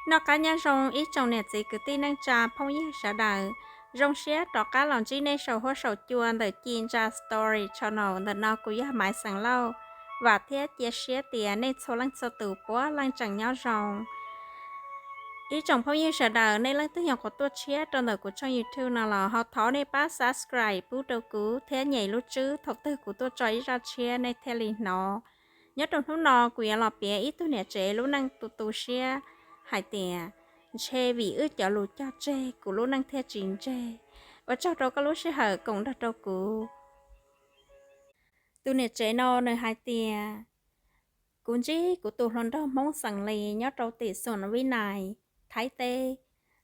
Noj qab nyob zoo ib tsoom niam txiv kwv tij neej tsa phooj ywg sawv daws. Zoo siab rov qab los ntsib nej saum huab saum cua ntawm Ci Ntsa Story Channel. Ntawm no kuv yog Maiv Xeem Lauj. Vam thiab cia siab tias nej txhua leej txhua tus puav leej tseem nyob zoo. Ib tsoom phooj ywg sawv daws, nej leej twg nyuam qhuav tuaj tshiab rau ntawm kuv tshooj YouTube no los ho thov nej pab subscribe pub rau kuv thiab nyem lub tswb, thaum twg kuv tuaj tso ib zaj tshiab nej thiaj li hnov. Nyob rau hnub no kuv yuav los piav ib tug niam tsev lub neej tu tu siab hais tias, ntshe vim wb cov lus cog tseg kuv lub neej thiaj tsis ntseg. Ua tsaug rau koj lub sij hawm koom nrog rau kuv. Tus niam tsev no nws hais tias, kuv ntsib kuv tus hluas nraug Hmoob xeem Lis nyob rau tim Xuam Vib Nais, Thaib teb.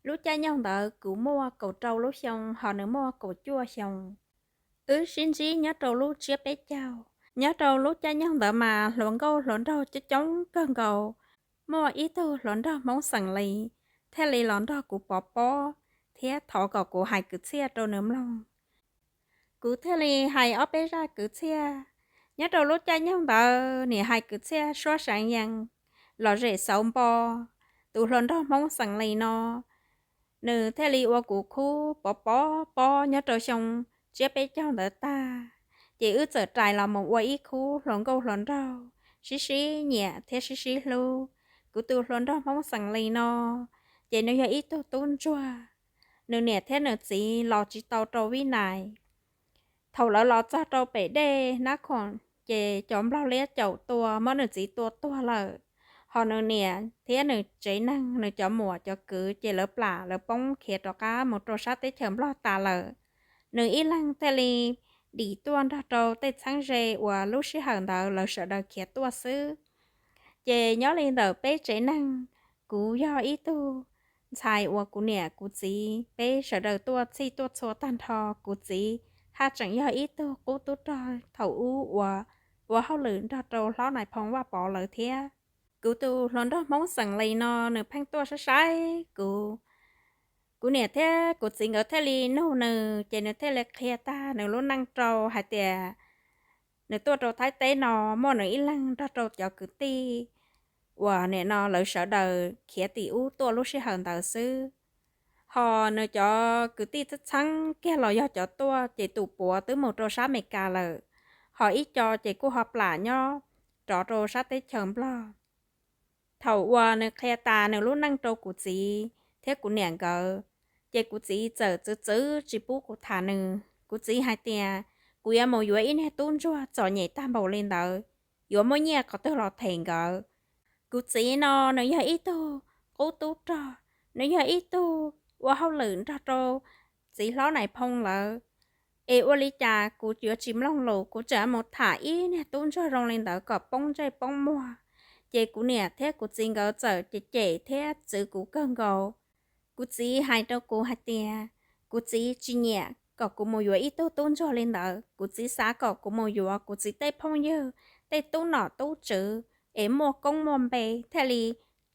Lub caij nyoog ntawd kuv muaj kaum rau lub xyoo, ho nws muaj kaum cuaj xyoo. Wb sib ntsib nyob rau lub tsiab peb caug. Nyob rau lub caij nyoog ntawd mas hluas nkauj hluas nraug coob coob kawg nkaus. Muaj ib tug hluas nraug Hmoob xeem Lis thiaj li los nrog kuv pov pob thiab thov kom kuv hais kwv txhiaj rau nws mloog. Kuv thiaj li hais ob peb zaj kwv txhiaj. Nyob rau lub caij nyoog ntawd nim hais kwv txhiaj suab seev yees, lom zem xauv npo. Tus hluas nraug Hmoob xeem Lis no, nws thiaj li ua kuv khub pov pob pob nyob rau xyoo tsiab peb caug ntawd tag, ces wb txawm rais los mus ua ib khub hluas nkauj hluas nraug, sib sib nyiam thiab sib sib hlub. Kuv tus hluas nraug Hmoob xeem Lis no, ces nws yog ib tug tub ntsuag. Nws niam thiab nws txiv los tsis tau rau Vib Nais. Thaum lawv los txog rau pem dej Nab Khoom, ces cov Nplog liab caum tua, muab nws txiv tua tuag lawm. Ho nws niam thiab nws tsev neeg, nws cov muam cov kwv, ces lawv plam lawv poob khiav rov qab mus rau sab teb chaws Nplog tas lawm. Nws ib leeg thiaj li dim tuaj nrog rau tej txheeb ze uas lub sij hawm ntawd lawv sawv daws khiav tuaj xwb. Ces nyob li ntawm peb tsev neeg, kuv yog ib tug ntxhais uas kuv niam kuv txiv peb sawv daws tuaj txhij tuaj txhua tag nrho. Kuv txiv haj tseem yog ib tug qub tub rog thaum ub uas ua hauj lwm nrog rau hlob Nais Phoo Vaj Pov lawv thiab. Kuv tus hluas nraug Hmoob xeem Lis no nws pheej tuaj saib saib kuv. Kuv niam thiab kuv txiv nkawd thiaj li nug nws, ces nws thiaj li qhia tag nws lub neej rau hais tias nws tuaj rau Thaib teb no muaj nws ib leeg nrog rau cov kwv tij uas nim no lawv sawv daws khiav tim ub tuaj lub sij hawm ntawd xwb. Ho nws cov kwv tij txheeb txheeb kiag los yog cov tuaj ces tus puav twb mus rau sab Amelikas lawm, ho ib co ces kuj ho plam nyob rov rau sab teb chaws Nplog. Thaum uas nws qhia tas nws lub neej rau kuv txiv thiab kuv niam nkawd, ces kuv txiv txawm txwv txwv tsis pub kuv tham nws. Kuv txiv hais tias, kuv yuav mus yuav ib niag tub ntsuag txom nyem tag npaum li ntawd, yuav muaj nyiaj qhov twg los them nkawd. Kuv txiv no nws yog ib tug qub tub rog, nws yog ib tug ua hauj lwm nrog rau txiv hlob Nais Phoo lawv. Es ua li cas kuv yuav tsis mloog lus, kuv tseem mus tham ib niag tub ntsuag zoo li ntawd kom poob ntsej poob muag. Ces kuv niam thiab kuv txiv nkawd txawm cem cem thiab txwv kuv kawg nkaus. Kuv txiv hais rau kuv hais tias, kuv txiv tsis nyiam kom kuv mus yuav ib tug tub ntsuag li ntawd. Kuv txiv xav kom kuv mus yuav kuv txiv tej phooj ywg, tej tub nom tub tswv es muaj koob muaj npe thiaj li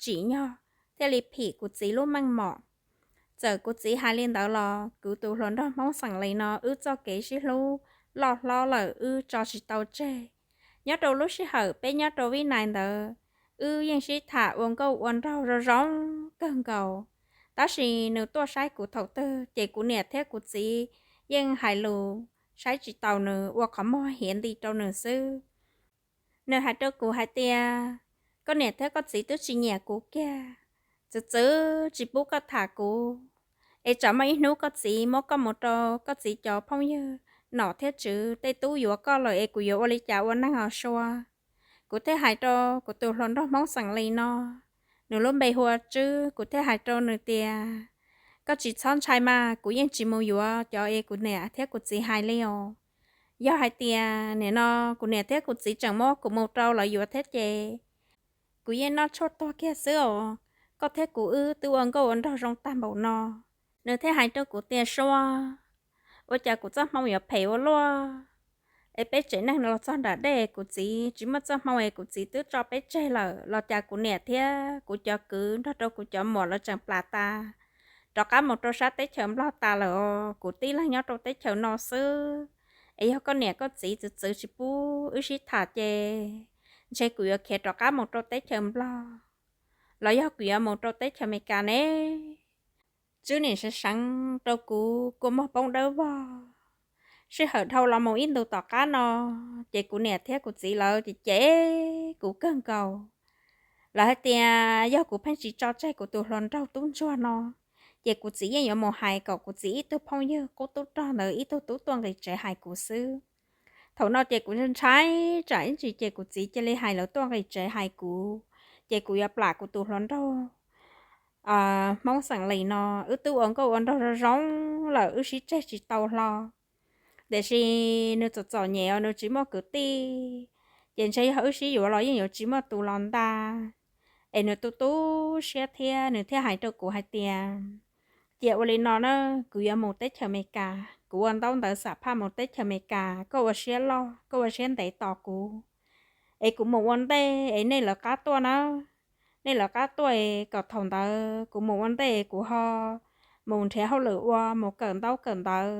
tsim nyog, thiaj li phim kuv txiv lub meej mom. Txawm kuv txiv hais li ntawd los kuv tus hluas nraug Hmoob xeem Lis no wb txoj kev sib hlub loj hlob lawm wb tso tsis tau tseg. Nyob rau lub sij hawm peb nyob rau Vib Nais ntawd, wb yeej sib tham ua nkauj ua nraug zoo zoo kawg nkaus. Tab sis nws tuaj saib kuv thaum twg ces kuv niam thiab kuv txiv yeej hais lus saib tsis taus nws, ua qhov muag hiav nti rau nws xwb. Nws hais rau kuv hais tias, koj niam thiab koj txiv twb tsis nyiam kuv kiag, txwv txwv tsis pub koj tham kuv. Es tsam muaj ib hnub koj txiv muab koj mus rau koj txiv cov phooj ywg nom thiab tswv tej tub yuav koj lawm es kuv yuav ua li cas ua neeg os Sua? Kuv thiaj hais rau kuv tus hluas nraug Hmoob xeem Lis no, nws lub npe hu ua Tswb, kuv thiaj hais rau nws tias, koj tsis txhob ntshai mas, kuv yeej tsis mus yuav cov es kuv niam thiab kuv txiv hais li os. Yog hais tias nim no kuv niam thiab kuv txiv tseem muab kuv mus rau lawv yuav thiab ces kuv yeej noj tshuaj tuag kiag xwb os. Koj thiab kuv wb twb ua nkauj ua nraug zoo tag npaum no. Nws thiaj hais rau kuv tias, Sua, ua cas kuv txoj hmoo yuav phem ua luaj? Es peb tsev neeg no los txog nram dej, kuv txiv tsis muaj txoj hmoo es kuv txiv twb tso peb tseg lawm los cas kuv niam thiab kuv cov kwv nrog rau kuv cov muam lawv tseem plam tas, rov qab mus rau sab teb chaws Nplog tas lawm os. Kuv tib leeg nyob rau teb chaws no xwb, es yog koj niam koj txiv txwv txwv tsis pub wb sib tham ces ntshe kuv yuav khiav rov qab mus rau teb chaws Nplog. los yog kuv yuav mus rau teb chaws Amelikas ne? Tswb nim seev seev rau kuv kua muag poob dawb vog. Sij hawm dhau los mus ib ntus tom qab no, ces kuv niam thiab kuv txiv lawv ces cem kuv kawg nkaus. Lawv hais tias yog kuv pheej tsis tso tseg kuv tus hluas nraug tub ntsuag no, ces kuv txiv yeej yuav mus hais kom kuv txiv ib tug phooj ywg qub tub rog ntawd ib tug tub tuaj nqis tsev hais kuv xwb. Thaum no ces kuv ntshai tsam ib ntsis ces kuv txiv cia li hais lawv tuaj nqis tsev hais kuv, ces kuv yuav plam kuv tus hluas nraug Hmoob xeem Lis no. Wb twb ua nkauj ua nraug zoo zoo lawm, wb sib tseg tsis tau hlo. Tiam sis nws txom txom nyem os, nws tsis muaj kwv tij, ces ntshe yog wb sib yuav los yeej yuav tsis muaj tus los nta. Es nws tu tu siab thiab nws thiaj hais rau kuv hais tias, cia ua li no na, kuv yuav mus teb chaws Amelikas, kuv ua ntaub ntawv xam phaj mus teb chaws Amelikas, koj ua siab loj koj ua siab ntev tos kuv, es kuv mus ua ntej es nej lawv qab tuaj na. Nej lawv qab tuaj es kom thaum ntawd kuv mus ua ntej kuv ho mus nrhiav hauj lwm ua, mus kawm ntaub kawm ntawv,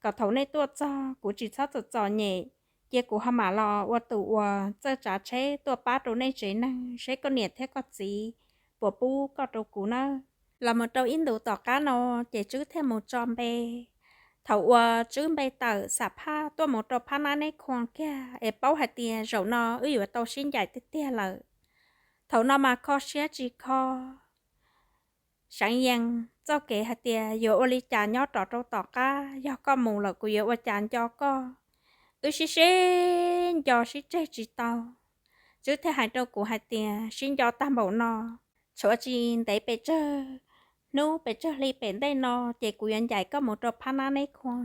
kom thaum nej tuaj txog kuv tsis txhob txom txom nyem. Cia kuv ho mam los ua tus uas txawj tsav tsheb tuaj pab rau nej tsev neeg, seb koj niam thiab koj txiv puas pub koj rau kuv nawb. Los mus rau ib ntus tom qab no, ces Tswb thiaj mus tso npe. Thaum uas Tswb npe tawm xam phaj tuaj mus rau phab nab neb khua kiag es paub hais tias zaum no wb yuav tau sib ncaim tiag tiag lawm. Thaum no mas kho siab tsis kho, seev yees txoj kev hais tias yuav ua li cas nyob rov rau tom qab, yog koj mus lawm kuv yuav ua cas nco koj. Wb sib sib nco sib tseg tsis tau. Tswb thiaj hais rau kuv hais tias sib nco tag npaum no, tshuav tsis ntev pes tsawg hnub pes tsawg hli pem ntej no ces kuv yuav ncaim koj mus rau phab nab neb khua,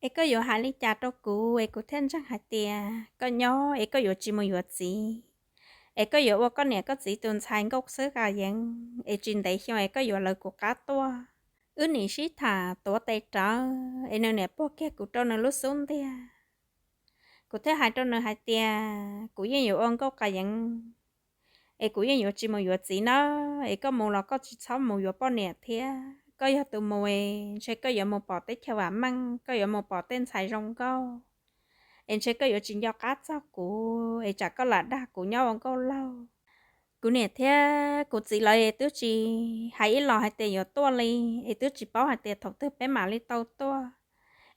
es koj yuav hais li cas rau kuv es kuv thiaj ntseeg hais tias koj nyob es koj yuav tsis mus yuav txiv, es koj yuav ua koj niam koj txiv tus ntxhais nkauj xwb qa yeev, es tsis ntev xyoo es koj yuav lawv kuv qab tuaj. Wb nim sib tham tuav tes rawv es nws nim puag kiag kuv rau nws lub xub ntiag. Kuv thiaj hais rau nws hais tias kuv yeej yuav ua nkauj qa yeev, es kuv yeej yuav tsis mus yuav txiv nawb, es koj mus los koj tsis txhob mus yuav poj niam thiab, koj yog tus mus es ntshe koj yuav mus pom teb chaws vam meej, koj yuav mus pom tej ntxhais zoo nkauj, es ntshe koj yuav tsis nco qab txog kuv, es tsam koj lam dag kuv nyob ua nkauj laug. Kuv niam thiab kuv txiv lawv es twb tsis hais ib los hais tias yuav tuaj li, es twb tsis paub hais tias thaum twg peb mam li tau tuaj.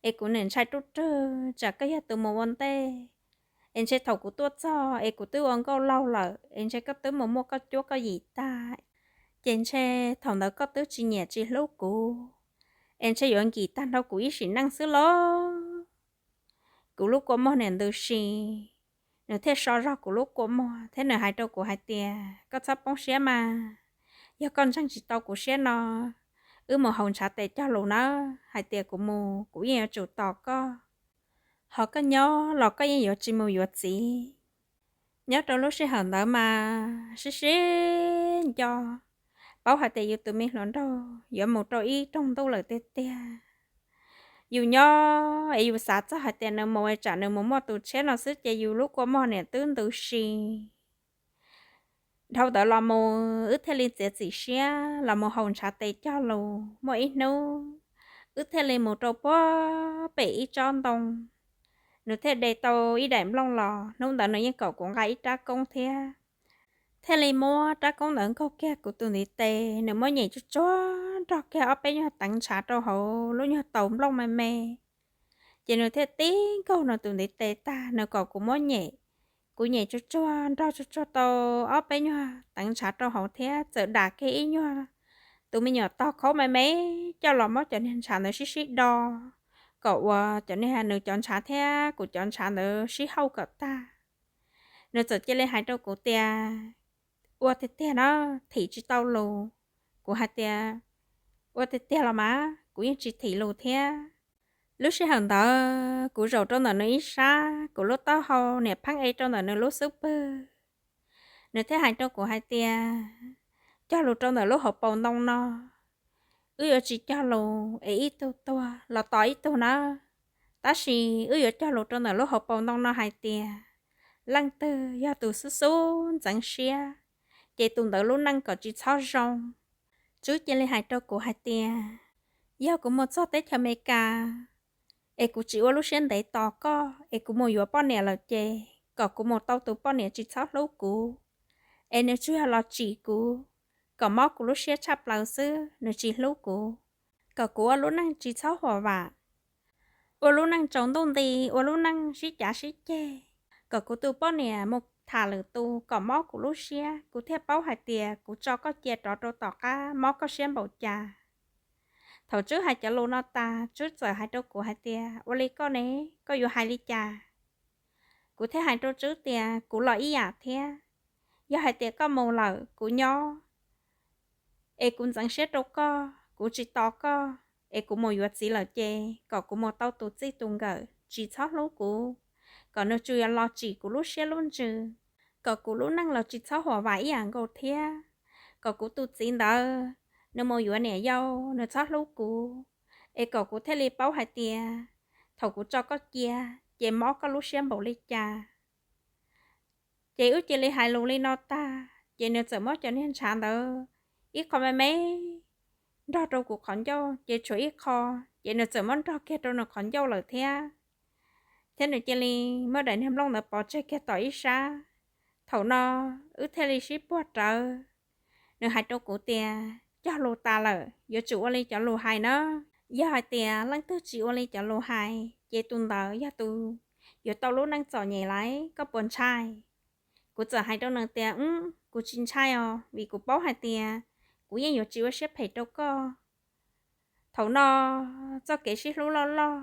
Es kuv niam ntshai ruj rwg tsam koj yog tus mus ua ntej, es ntshe thaum kuv tuaj txog es kuv twb ua nkauj laug lawm, es ntshe koj twb mus muaj koj cuab koj yim tag, ces ntshe thaum ntawd koj twb tsis nyiam tsis hlub kuv, es ntshe yuav nkim tag nrho kuv ib sim neej xwb los. Kuv lub kua muag niam ntws si, nws thiaj so zog kuv lub kua muag thiab nws hais rau kuv hais tias koj txhob poob siab mas, yog koj ntseeg tsis tau kuv siab no, wb mus haus ntshav tes cog lus nawb, hais tias kuv mus kuv yeej yuav tsum tos koj, ho koj nyob los koj yeej yuav tsis mus yuav txiv. Nyob rau lub sij hawm ntawd mas sib sib nco, paub hais tias yus tus me hluas nraug yuav mus rau ib rooj ntuj lawm tiag tiag. Yus nyob es yus xav txog hais tias nws mus es tsam nws mus muaj tus tshiab no xwb ces yus lub kua muag niam twb ntws si. Dhau ntawd los mus wb thiaj li txiav txim siab los mus haus ntshav tes cog lus, muaj ib hnub wb thiaj li mus rau puag pem ib tsob ntoo. Nws thiaj de tau ib daim nplooj los, hnub ntawd nws yeej kom kuv nqa ib rab koob thiab. Thiaj li muab rab koob ntawd nkaug kiag kuv tus ntiv tes, nws muab nyem tsuag tsuag nrog kiag ob peb nyuag teev ntshav rau hauv lub nyuag taus nplooj me me. Ces nws thiaj tib nkaug nws tus ntiv tes tag, nws kom kuv muab nyem. Kuv nyem tsuag tsuag nrog tsuag tsuag tau ob peb nyuag teev ntshav rau hauv thiab txawm dam kiag ib nyuag tus me nyuam tog khaub me me coj los muab cov niag ntshav ntawd sib sib do, kom uas cov niag nws cov ntshav thiab kuv cov ntshav ntawd sib hauj kom tag. Nws txawm cia li hais rau kuv tias, ua tiag tiag na, thim tsis tau lus. Kuv hais tias, ua tiag tiag los mas kuv yeej tsis thim lus thiab. Lub sij hawm ntawd kuv zaum rau ntawm nws ib sab, kuv lub taub hau niam pheeb e rau ntawm nws lub xub pwg. Nws thiaj hais rau kuv hais tias, cog lus rau ntawm lub hauv paus ntoo no, wb yuav tsis cog lus es ib tug tuag los tos ib tug nawb. Tab sis wb yuav cog lus rau ntawm lub hauv paus ntoo no hais tias, leej twg yog tus xub xub ntxeev siab, ces tus ntawd lub neej kom tsis txhob zoo. Tswb cia li hais rau kuv hais tias, yog kuv mus txog teb chaws Amelikas es kuv tsis ua lub siab ntev tos koj es kuv mus yuav poj niam lawm ces kom kuv mus tau tus poj niam tsis txhob hlub kuv, es nws tsuas yog los tsim kuv, kom mob kuv lub siab tshaj plaws xwb, nws tsis hlub kuv, kom kuv ua lub neej tsis txhob huam vam, ua lub neej tsaus ntuj nti, ua lub neej sib cav sib ceg, kom kuv tus poj niam mus tham lwm tus kom mob kuv lub siab, kuv thiaj paub hais tias kuv tso koj cia rov rau tom qab mob koj siab npaum cas. Thaum Tswb hais cov lus no tas, Tswb txawm hais rau kuv hais tias, ua li koj ne, koj yuav hais li cas? Kuv thiaj hais rau Tswb tias, kuv los ib yam thiab. Yog hais tias koj mus lawm kuv nyob, es kuv ntxeev siab rau koj, kuv tsis tos koj, es kuv mus yuav txiv lawm ces kom kuv mus tau tus txij tus nkawm tsis txhob hlub kuv, kom nws tsuas yuav los tsim kuv lub siab lub ntsws, kom kuv lub neej los tsis txhob huam vam ib yam nkaus thiab, kom kuv tus txiv ntawd nws mus yuav niam yau, nws txhob hlub kuv, es kom kuv thiaj li paub hais tias thaum kuv tso koj cia ces mob koj lub siab npaum li cas. Ces wb cia li hais lus li no tag ces nws txawm muab cov niag ntshav ntawd ib qho me me nrog rau kuv qhov ncauj, ces tshuav ib qho, ces nws txawm muab nrog kiag rau nws qhov ncauj lawm thiab. Thiab nws cia li muab daim niag nplooj ntawd pov tseg kiag tom ib sab. Thaum no wb thiaj li sib puag rawv. Nws hais rau kuv tias, cog lus tas lawm, yuav tsum ua li cov lus hais na. Yog hais tias leej twg tsis ua li cov lus hais ces tus ntawd yog tus yuav tau lub neej txom nyem lawm, koj puas ntshai? Kuv txawm hais rau nws tias, kuv tsis ntshai os, vim kuv paub hais tias kuv yeej yuav tsis ua siab phem rau koj. Thaum no txoj kev sib hlub loj loj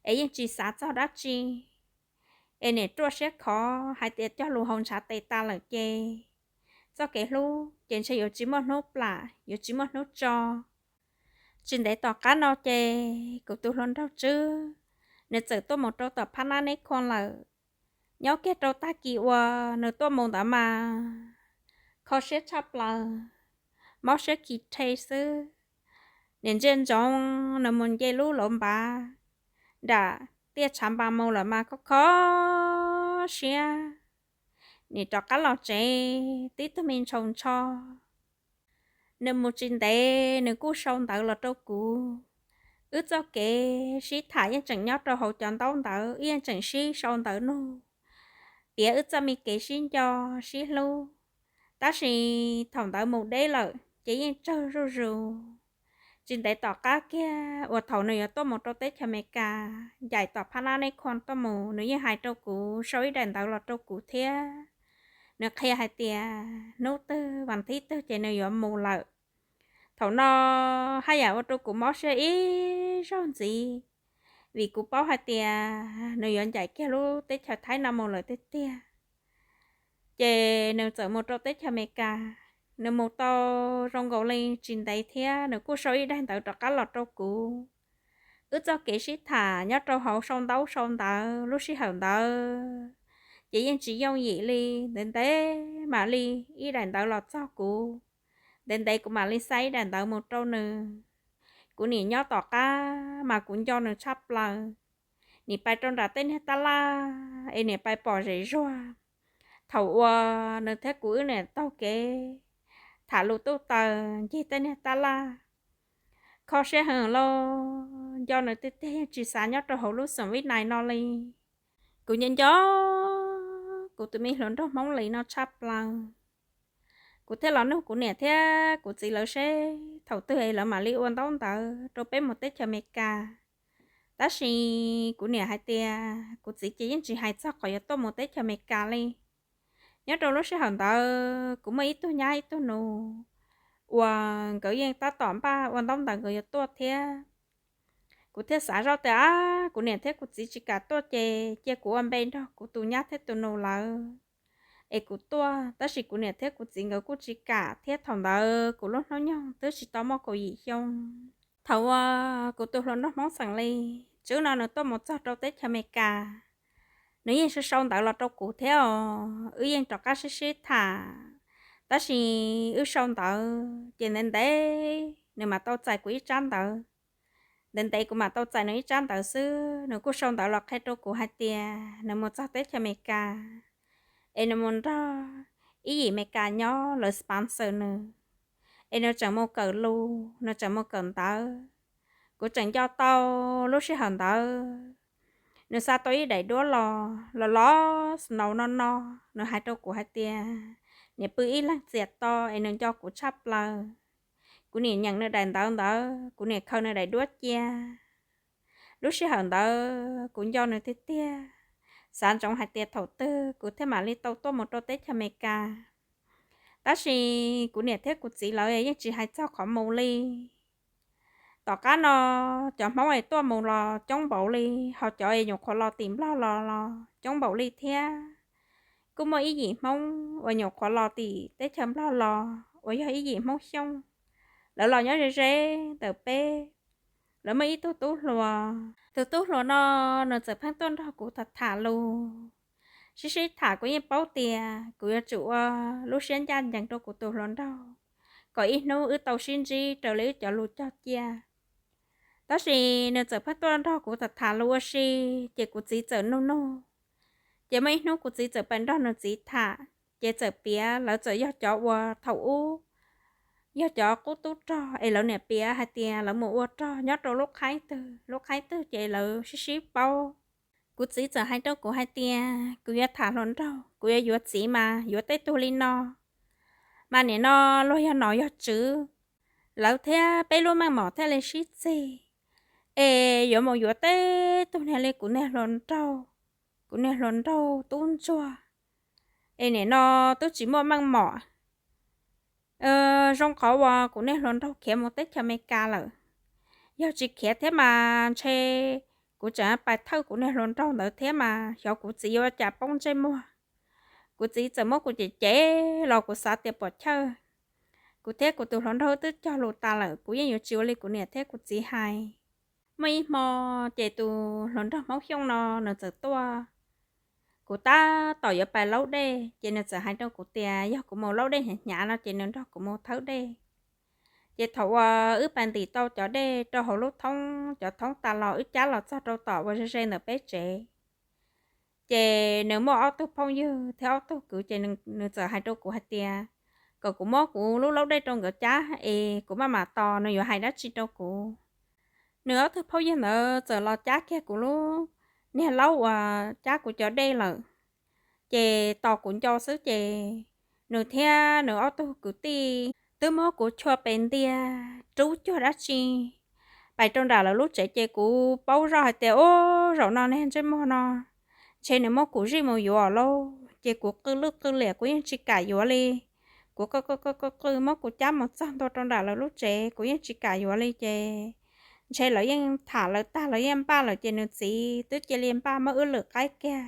es yeej tsis xav txog dab tsi, es niam ruaj siab khov hais tias cog lus haus ntshav tes tas lawm ces txoj kev hlub ces ntshe yuav tsis muaj hnub plam, yuav tsis muaj hnub tso. Tsis ntev tom qab no ces kuv tus hluas nraug Tswb, nws txawm tuaj mus rau tom Phab Nab Neb Khua lawm. Nyob kiag rau tag kis uas nws tuaj mus ntawd mas kho siab tshaj plaws, mob siab khi rhe xwb. Niam ntsia ntsoov nws mus nce lub lauv npav nram tiaj tshav npas mus lawm mas kho kho siab. Nim rov qab los tsev tib tug me ntshaus ntsho. Nws mus tsis ntev nws kuj sau ntawv los rau kuv. Wb txoj kev sib tham yeej tseem nyob rau hauv cov ntaub ntawv, wb yeej tseem sib sau ntawv nug, piav wb txoj me kev sib nco sib hlub. Tab sis thaum ntawd mus deb lawm ces yeej tsawg zuj zus. Tsis ntev tom qab kiag uas thaum nws yuav tuaj mus rau teb chaws Amelikas, ncaim tom Phab Nab Neb Khua tuaj mus, nws yeej hais rau kuv sau ib daim ntawv los rau kuv thiab. Nws qhia hais tias hnub twg vas thib twg ces nws yuav mus lawm. Thaum no haj yam ua rau kuv mob siab ib zaug ntxiv, vim kuv paub hais tias nws yuav ncaim kiag lub teb chaws Thaib no mus lawm tiag tiag. Ces nws txawm mus rau teb chaws Amelikas, nws mus tau zoo nkaus li tsis ntev thiab nws kuj sau ib daim ntawv rov qab los rau kuv. Wb txoj kev sib tham nyob rau hauv sau ntaub sau ntawv lub sij hawm ntawd ces yeej tsis yooj yim li, ntev ntev mam li ib daim ntawv los txog kuv, ntev ntev kuv mam li xa ib daim ntawv mus rau nws. Kuv niam nyob tom qab mas kuv nco nws tshaj plaws. Nim pais rau nram tej niag tab laj es nim pais pom zem zuag. Thaum uas nws thiab kuv wb niam taug kev tham lus tuj taws ncig tej niag tab laj, kho siab heev lauj, nco nws tiag tiag yeej tsis xav nyob rau hauv lub xoom Vib Nais no li. Kuv nco nco kuv tus me hluas nraug Hmoob Lis no tshaj plaws. Kuv thiaj los nug kuv niam thiab kuv txiv lawv seb thaum twg es lawv mam li ua ntaub ntawv rau peb mus teb chaws Amelikas. Tab sis kuv niam hais tias kuv txiv ces yeej tsis hais txog qhov yuav tuaj mus teb chaws Amelikas li. Nyob rau lub sij hawm ntawd kuv muaj ib tug nyab ib tug nus uas nkawd yeej tab tom npaj ua ntaub ntawv nkawd yuav tuaj thiab. Kuv thiaj xav zoj tias, ab, kuv niam thiab kuv txiv tsis kam tuaj ces cia kuv ua npe nrog kuv tus nyab thiab tus nus lawv es kuv tuaj. Tab sis kuv niam thiab kuv txiv nkawd kuj tsis kam thiab. Thaum ntawd kuv lub hnub nyoog twb tsis tau muaj kaum yim xyoo. Thaum uas kuv tus hluas nraug Hmoob xeem Lis Tswb no nws tuaj mus txog rau teb chaws Amelikas, nws yeej sau sau ntawv los rau kuv thiab os, wb yeej rov qab sib sib tham. Tab sis wb sau ntawv ces ntev ntev nws mam tau txais kuv ib tsab ntawv. Ntev ntev kuv mam tau txais nws ib tsab ntawv xwb, nws kuj sau ntawv los qhia rau kuv hais tias nws mus txog teb chaws Amelikas es nws mus nrog ib yim Amelikas nyob lawv sponsor nws, es nws tseem mus kawm lus, nws tseem mus kawm ntawv. Kuv tseem nco tau lub sij hawm ntawd nws xa tau ib daim duab los los los snow no no, nws hais rau kuv hais tias niam pw ib leeg txias to es nws nco kuv tshaj plaws. Kuv niam nyeem nws daim ntawv ntawd, kuv niam khaws nws daim duab cia. Lub sij hawm ntawd kuv nco nws tiag tiag, xav ntsoov hais tias thaum twg kuv thiaj mam li tau tuaj mus rau teb chaws Amelikas. Tab sis kuv niam thiab kuv txiv lawv yeej tsis hais txog qhov mus li. Tom qab no cov Hmoob es tuaj mus los coob npaum li, ho cov es nyuam qhuav los tim Nplog los los coob npaum li thiab. Kuj muaj ib yim Hmoob uas nyuam qhuav los tim teb chaws Nplog los uas yog ib yim Hmoob Xyooj, lawv los nyob ze ze ntawm peb. Lawv muaj ib tug tub hluas, tus tub hluas no nws txawm pheej tuaj nrog kuv tham tham lus, sib sib tham. Kuv yeej paub tias kuv yuav tsum ua lub siab ncaj ncees rau kuv tus hluas nraug, kom ib hnub wb tau sib ntsib raws li wb cov lus cog cia. Tab sis nws txawm pheej tuaj nrog kuv tham tham lus ua si, ces kuv txiv txawm nug nug. Ces muaj ib hnub kuv txiv txawm pais nrog nws txiv tham, ces txawm piav lawv txawm yog cov uas thaum ub yog cov qub tub rog es lawv niam piav hais tias lawv mus ua rog nyob rau lub qhaib twg lub qhaib twg ces lawv sib sib paub. Kuv txiv txawm hais rau kuv hais tias kuv yuav tham hluas nraug, kuv yuav yuav txiv mas yuav tej tug li no, mas nim no luag yog nom yog tswv, lawv thiab peb lub meej mom thiaj li sib txig. Es yuav mus yuav tej tug niag li kuv niag hluas nraug, kuv niag hluas nraug tub ntsuag, es nim no twb tsis muaj meej mom. Zoo qhov uas kuv niag hluas nraug khiav mus teb chaws Amelikas lawm. Yog tsis khiav thiab mas ntshe kuv tseem pais thawj kuv niag hluas nraug ntawd thiab mas xyov kuv txiv yuav ua cas poob ntsej muag. Kuv txiv txawm muab kuv cem cem los kuv xav tias pom chawj. Kuv thiab kuv tus hluas nraug twb cog lus tas lawm, kuv yeej yuav tsis ua li kuv niam thiab kuv txiv hais. Muaj ib hmo ces tus hluas nraug Hmoob Xyooj no nws txawm tuaj. Kuv tab tom yuav pais laub dej ces nws txawm hais rau kuv tias yog kuv mus laub dej hnyav hnyav no ces nws nrog kuv mus thawb dej. Ces thaum uas wb pais ntim tau cov dej rau hauv lub thoob, cov thoob tas los wb cab los txog rau tom uas ze ze ntawm peb tsev. Ces nws muaj ob tug phooj ywg thiab ob tug kwv ces nws txawm hais rau kuv hais tias kom kuv muab kuv lub laub dej rau nkawd cab es kuv maj mam tos nws yuav hais dab tsi rau kuv. Nws ob tug phooj ywg ntawd txawm los cab kiag kuv lub niag laub uas cab kuv cov dej lawm, ces tos kuv nco xwb ces nws thiab nws ob tug kwv tij twb muab kuv chua pes ntiag rub cuag dab tsi pais rau nram lawv lub tsev. Ces kuv paub zoj hais tias ub, zaum no niag ntsej muag no ntshe nws muab kuv zij mus yuav lauj. Ces kuv qw lwj qw liam kuv yeej tsis kam yuav li. Kuv qw qw qw qw muab kuv cab mus txog ntua rau nram lawv lub tsev kuv yeej tsis kam yuav li ces ntshe lawv yeej tham lawv tag lawv yeej npaj lawm ces nws txiv twb cia li npaj muab wb lwm qaib kiag.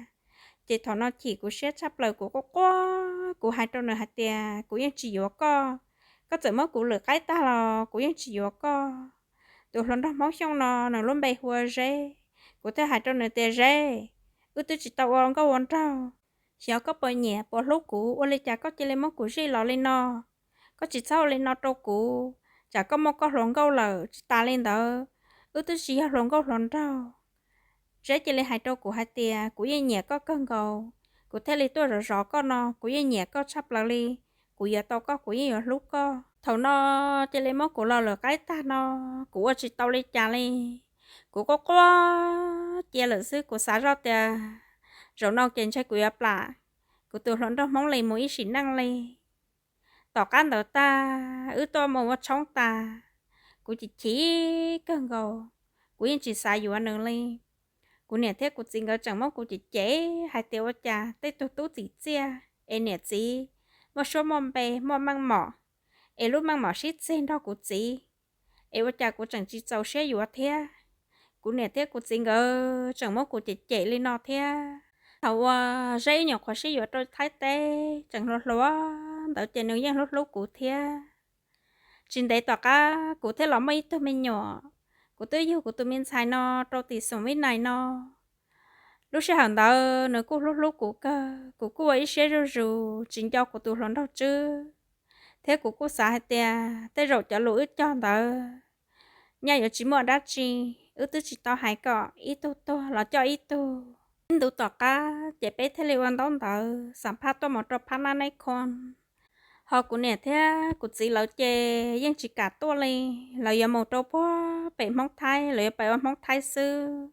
Ces thaum no chim kuv siab tshaj plaws kuv quaj quaj kuv hais rau nws hais tias kuv yeej tsis yuav koj, koj txawm muab kuv lwm qaib tag los kuv yeej tsis yuav koj. Tus hluas nraug Hmoob Xyooj no nws lub npe hu ua Zeb, kuv thiaj hais rau nws tias Zeb, wb twb tsis tau ua nkauj ua nraug, xyov koj puas nyiam puas hlub kuv, ua li cas koj cia li muab kuv zij los li no? Koj tsis txhob ua li no rau kuv, tsam koj muaj koj hluas nkauj lawm. Tsis tas li ntawd, wb twb tsis yog hluas nkauj hluas nraug. Zeb cia li hais rau kuv hais tias kuv yeej nyiam koj kawg nkaus, kuv thiaj li tuaj zov zov koj no, kuv yeej nyiam koj tshaj plaws li. Kuv yuav tau koj kuv yeej yuav hlub koj. Thaum no cia li muab kuv los lwm qaib tag no, kuv ua tsis tau li cas li. Kuv quaj quaj cia lawm xwb, kuv xav zoj tias zaum no ces ntshe kuv yuav plam kuv tus hluas nraug Hmoob Lis mus ib sim neej li. Tom qab ntawd tag wb tuaj mus ua tshoob tas, kuv chim chim kawg nkaus, kuv yeej tsis xav yuav nws li. Kuv niam thiab kuv txiv nkawd tseem muab kuv cem cem hais tias ua cas tej tug tub txim txiaj es niam txiv muaj suab muaj npe muaj meej mom, es lub meej mom sib txig nrog kuv txiv, es ua cas kuv tseem tsis txaus siab yuav thiab. Kuv niam thiab kuv txiv nkawd tseem muab kuv cem cem li no thiab. Thaum uas Zeb wb nyuam qhuav sib yuav rau Thaib teb tseem hluas hluas ntawd ces nws yeej hlub hlub kuv thiab. Tsis ntev tom qab kuv thiaj los muaj ib tug me nyuam, kuv twb yug kuv tus me ntxhais no rau tim xoom Vib Nais no. Lub sij hawm ntawd nws kuj hlub hlub kuv kawg, kuv kuj ua ib siab zuj zus tsis nco kuv tus hluas nraug Tswb, thiab kuv kuj xav hais tias tej zaum cov lus wb cog ntawd nyaj yuav tsis muaj dab tsi, wb twb tsis tau hais kom ib tug tuag los coj ib tug. Ib ntu tom qab ces peb thiaj li ua ntaub ntawv xam phaj tuaj mus rau Phab Nab Neb Khoo. Ho kuv niam thiab kuv txiv lawv ces yeej tsis kam tuaj li, lawv yuav mus rau puag pem Hmoob Thaib, lawv yuav pais ua Hmoob Thaib xwb.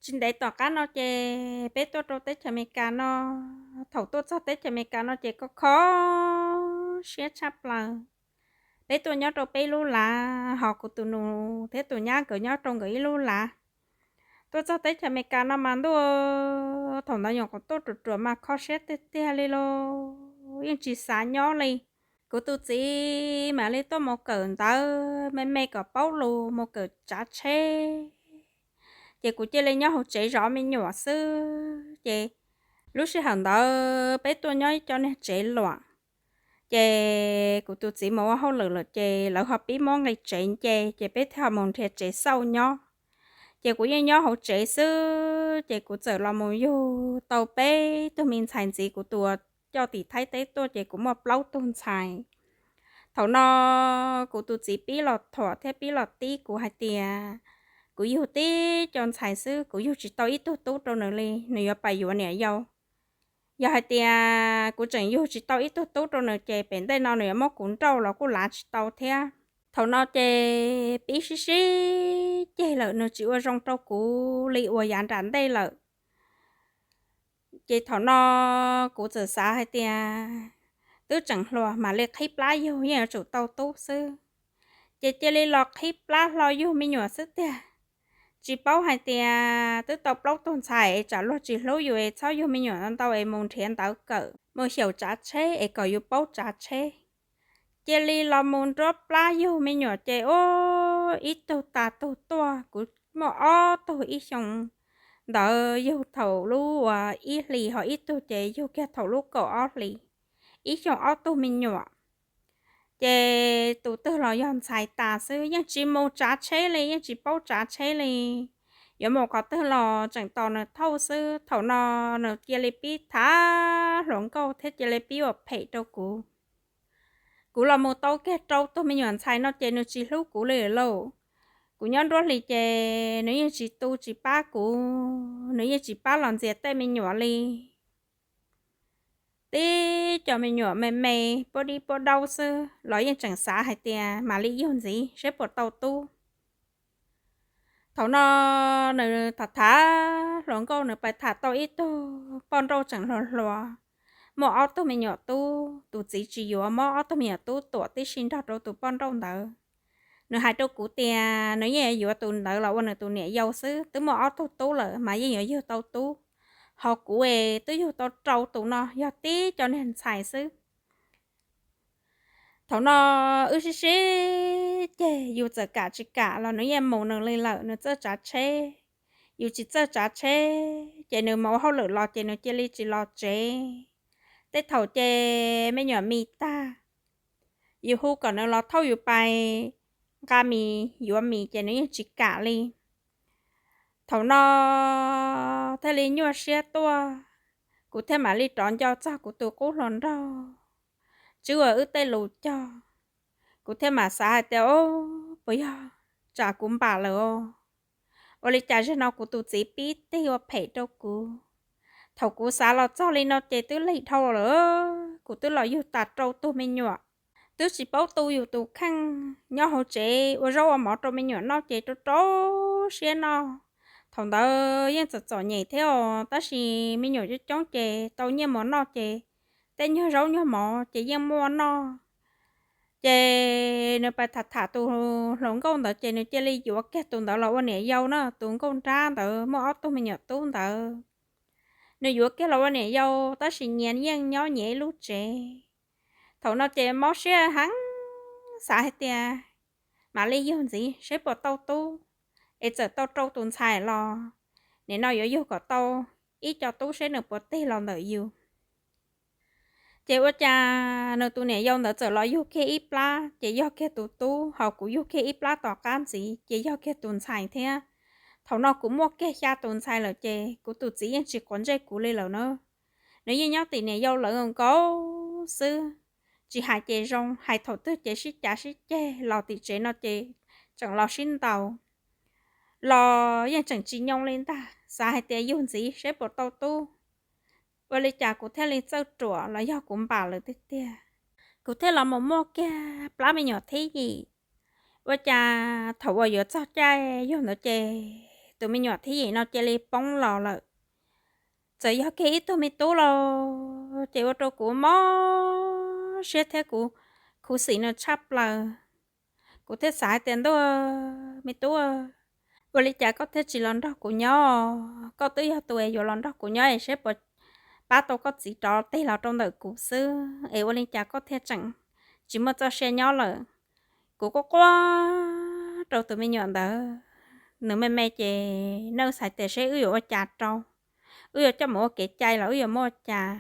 Tsis ntev tom qab no ces peb tuaj rau teb chaws Amelikas no, thaum tuaj txog teb chaws Amelikas no ces kho kho siab tshaj plaws. Peb tuaj nyob rau peb lub lav, ho kuv tus nus thiab tus nyab nkawd nyob rau nkawd ib lub lav. Tuaj txog teb chaws Amelikas no mas ntuj, thaum ntawd nyuam qhuav tuaj ruam ruam mas kho siab tiag tiag li lauj, yeej tsis xav nyob li. Kuv tus txiv mam li tuaj mus kawm ntawv me me kom paub lus, mus kawm tsav tsheb. Ces kuv cia li nyob hauv tsev zov me nyuam xwb. Ces lub sij hawm ntawd peb tuaj nyob ib co niag tsev luam, ces kuv tus txiv mus ua hauj lwm lawm ces lawv ho pib muab nqi tsev nce, ces peb thiaj ho mus nrhiav tsev xauj nyob. Ces kuv yeej nyob hauv tsev xwb, ces kuv txawm los mus yug tau peb tug me ntxhais ntxiv. Kuv tus uas coj tim Thaib teb tuaj ces kuv muaj plaub tug ntxhais. Thaum no kuv tus txiv pib los thuam thiab pib los tib kuv hais tias kuv yug tib co ntxhais xwb, kuv yug tsis tau ib tug tub rau nws li, nws yuav pais yuav niam yau. Yog hais tias kuv tseem yug tsis tau ib tug tub rau nws ces pem ntej no nws yuav muab kuv nrauj los kuj lav tsis tau thiab. Thaum no ces pib sib sib ceg lawm, nws tsis ua zoo rau kuv li uas yav nram ntej lawm. Ces thaum no kuv txawm xav hais tias twb tseem hluas, mam li qhib plab yug yeej yuav tsum tau tub xwb. Ces cia li los qhib plab hlo yug me nyuam xwb tiag. Tsis paub hais tias twb tau plaub tug ntxhais es tsam luag tsis hlub yus es txhob yug me nyuam ntau es mus nrhiav ntawv kawm, mus xyaum tsav tsheb es kom yus paub tsav tsheb. Cia li los mus nruab plab yug me nyuam ces ua ib tug tas tug tuaj. Kuv muaj ob tug ib xyoo ntawd yug thaum lub uas ib hlis, ho ib tug ces yug kiag thaum lub kaum ob hlis, ib xyoo ob tug me nyuam. Ces tus twg los yog ntxhais tas xwb, yeej tsis mus tsav tsheb li, yeej tsis paub tsav tsheb li. Yuav mus qhov twg los tseem tos nws thauj xwb. Thaum no nws cia li pib tham hluas nkauj thiab cia li pib ua phem rau kuv. Kuv los mus tau kiag rau tug me nyuam ntxhais no ces nws tsis hlub kuv li lauj. Kuv nyob nruab hlis ces nws yeej tsis tu tsis pab kuv, nws yeej tsis pab los ntxias tej me nyuam li. Tib co me nyuam me me puab dib puab daub xwb los yeej tseem xav hais tias mam li yug ntxiv saib puas tau tub. Thaum no nws tham tham hluas nkauj, nws pais tham tau ib tug poj nrauj tseem hluas hluas, muaj ob tug me nyuam tub, tus txiv tsis yuav, muab ob tug me nyuam tub tuam tib si nrog rau tus poj nrauj ntawd. Nws hais rau kuv tias nws yeej yuav tus ntawd los ua nws tus niam yau xwb, twb muaj ob tug tub lawm mas yeej yuav yug tau tub. Ho kuv es twb yug tau rau tus no, yog tib co niag ntxhais xwb. Thaum no wb sib sib ceg, yus txawm kam tsis kam los nws yeej mus nws li lawm, nws txawj tsav tsheb, yus tsis txawj tsav tsheb. Ces nws mus ua hauj lwm los ces nws cia li tsis los tsev. Tej thaum ces me nyuam mis tag, yus hu kom nws los thauj yus pais nqa mis yuav mis ces nws yeej tsis kam li. Thaum no thiaj li nyuaj siab tuaj, kuv thiaj mam li rov nco txog kuv tus qub hluas nraug, tswb ua wb tej lus cog. Kuv thiaj mam xav hais tias, o, puas yog tsam kuv npam lawm os? Ua li cas zaum no kuv tus txiv pib tig ua phem rau kuv? Thaum kuv xav los txog li no ces twb lig dhau lawm, kuv twb los yug tas rau tug me nyuam, twb tsis paub tu yus tus kheej, nyob hauv tsev ua zaub ua mov rau me nyuam noj ces rau rau siab noj. Thaum ntawd yeej txom txom nyem thiab os, tab sis me nyuam coob coob ces tau nyiaj mus noj ces tej nyuag zaub nyuag mov ces yeej muaj noj. Ces nws pais tham tham tus hluas nkauj ntawd ces nws cia li yuav kiag tus ntawd los ua niam yau na, tus nkauj nrab ntawd muaj ob tug me nyuam tub ntawd. Nws yuav kiag los ua niam yau tab sis nyias yeej nyob nyias ib lub tsev. Thaum no ces mob siab heev, xav hais tias mam li yug ntxiv saib puas tau tub, es txawm tau rau tus ntxhais los nim no yuav yug kom tau ib co tub saib nws puas tig los ntawm yus. Ces ua cas nws tus niam yau ntawd txawm los yug kiag ib plab, ces yog kiag tus tub, ho kuv yug kiag ib plab tom qab ntxiv ces yog kiag tus ntxhais thiab. Thaum no kuv muaj kiag xya tus ntxhais lawm ces kuv tus txiv yeej tsis quav ntsej kuv li lawm na. Nws yeej nyob tim niam yau lawv nkaus xwb, tsis hais ces zoo, hais thaum twg ces sib cav sib ceg, los tim tsev no ces tseem los sib ntaus, los yeej tseem tsis nyoo li ntag. Xav hais tias yug ntxiv saib puas tau tub. Ua li cas kuv thiaj li txawj ruam los yog kuv npam lawm tiag tiag, kuv thiaj los mus muaj kiag plab me nyuam thib yim. Ua cas thaum uas yuav txog caij yug ntawd ces tus me nyuam thib yim no cia li poob los lawm. txawm yog kiag ib tug me tub los ces ua rau kuv mob siab thiab kuv khuv xim nws tshaj plaws. Kuv thiaj xav hais tias, ntuj, me tub, ua li cas koj thiaj tsis los nrog kuv nyob? Koj twb yog tus es yuav los nrog kuv nyob es saib puas pab tau koj txiv rov tes los rau ntawm kuv xwb es ua li cas koj thiaj tseem tsis muaj txoj sia nyob lawm? Kuv quaj quaj rau tus me nyuam ntawd, nws me me ces nws xav tias seb wb yuav ua cas rau, wb yuav coj mus ua kev cai los wb yuav muab ua cas.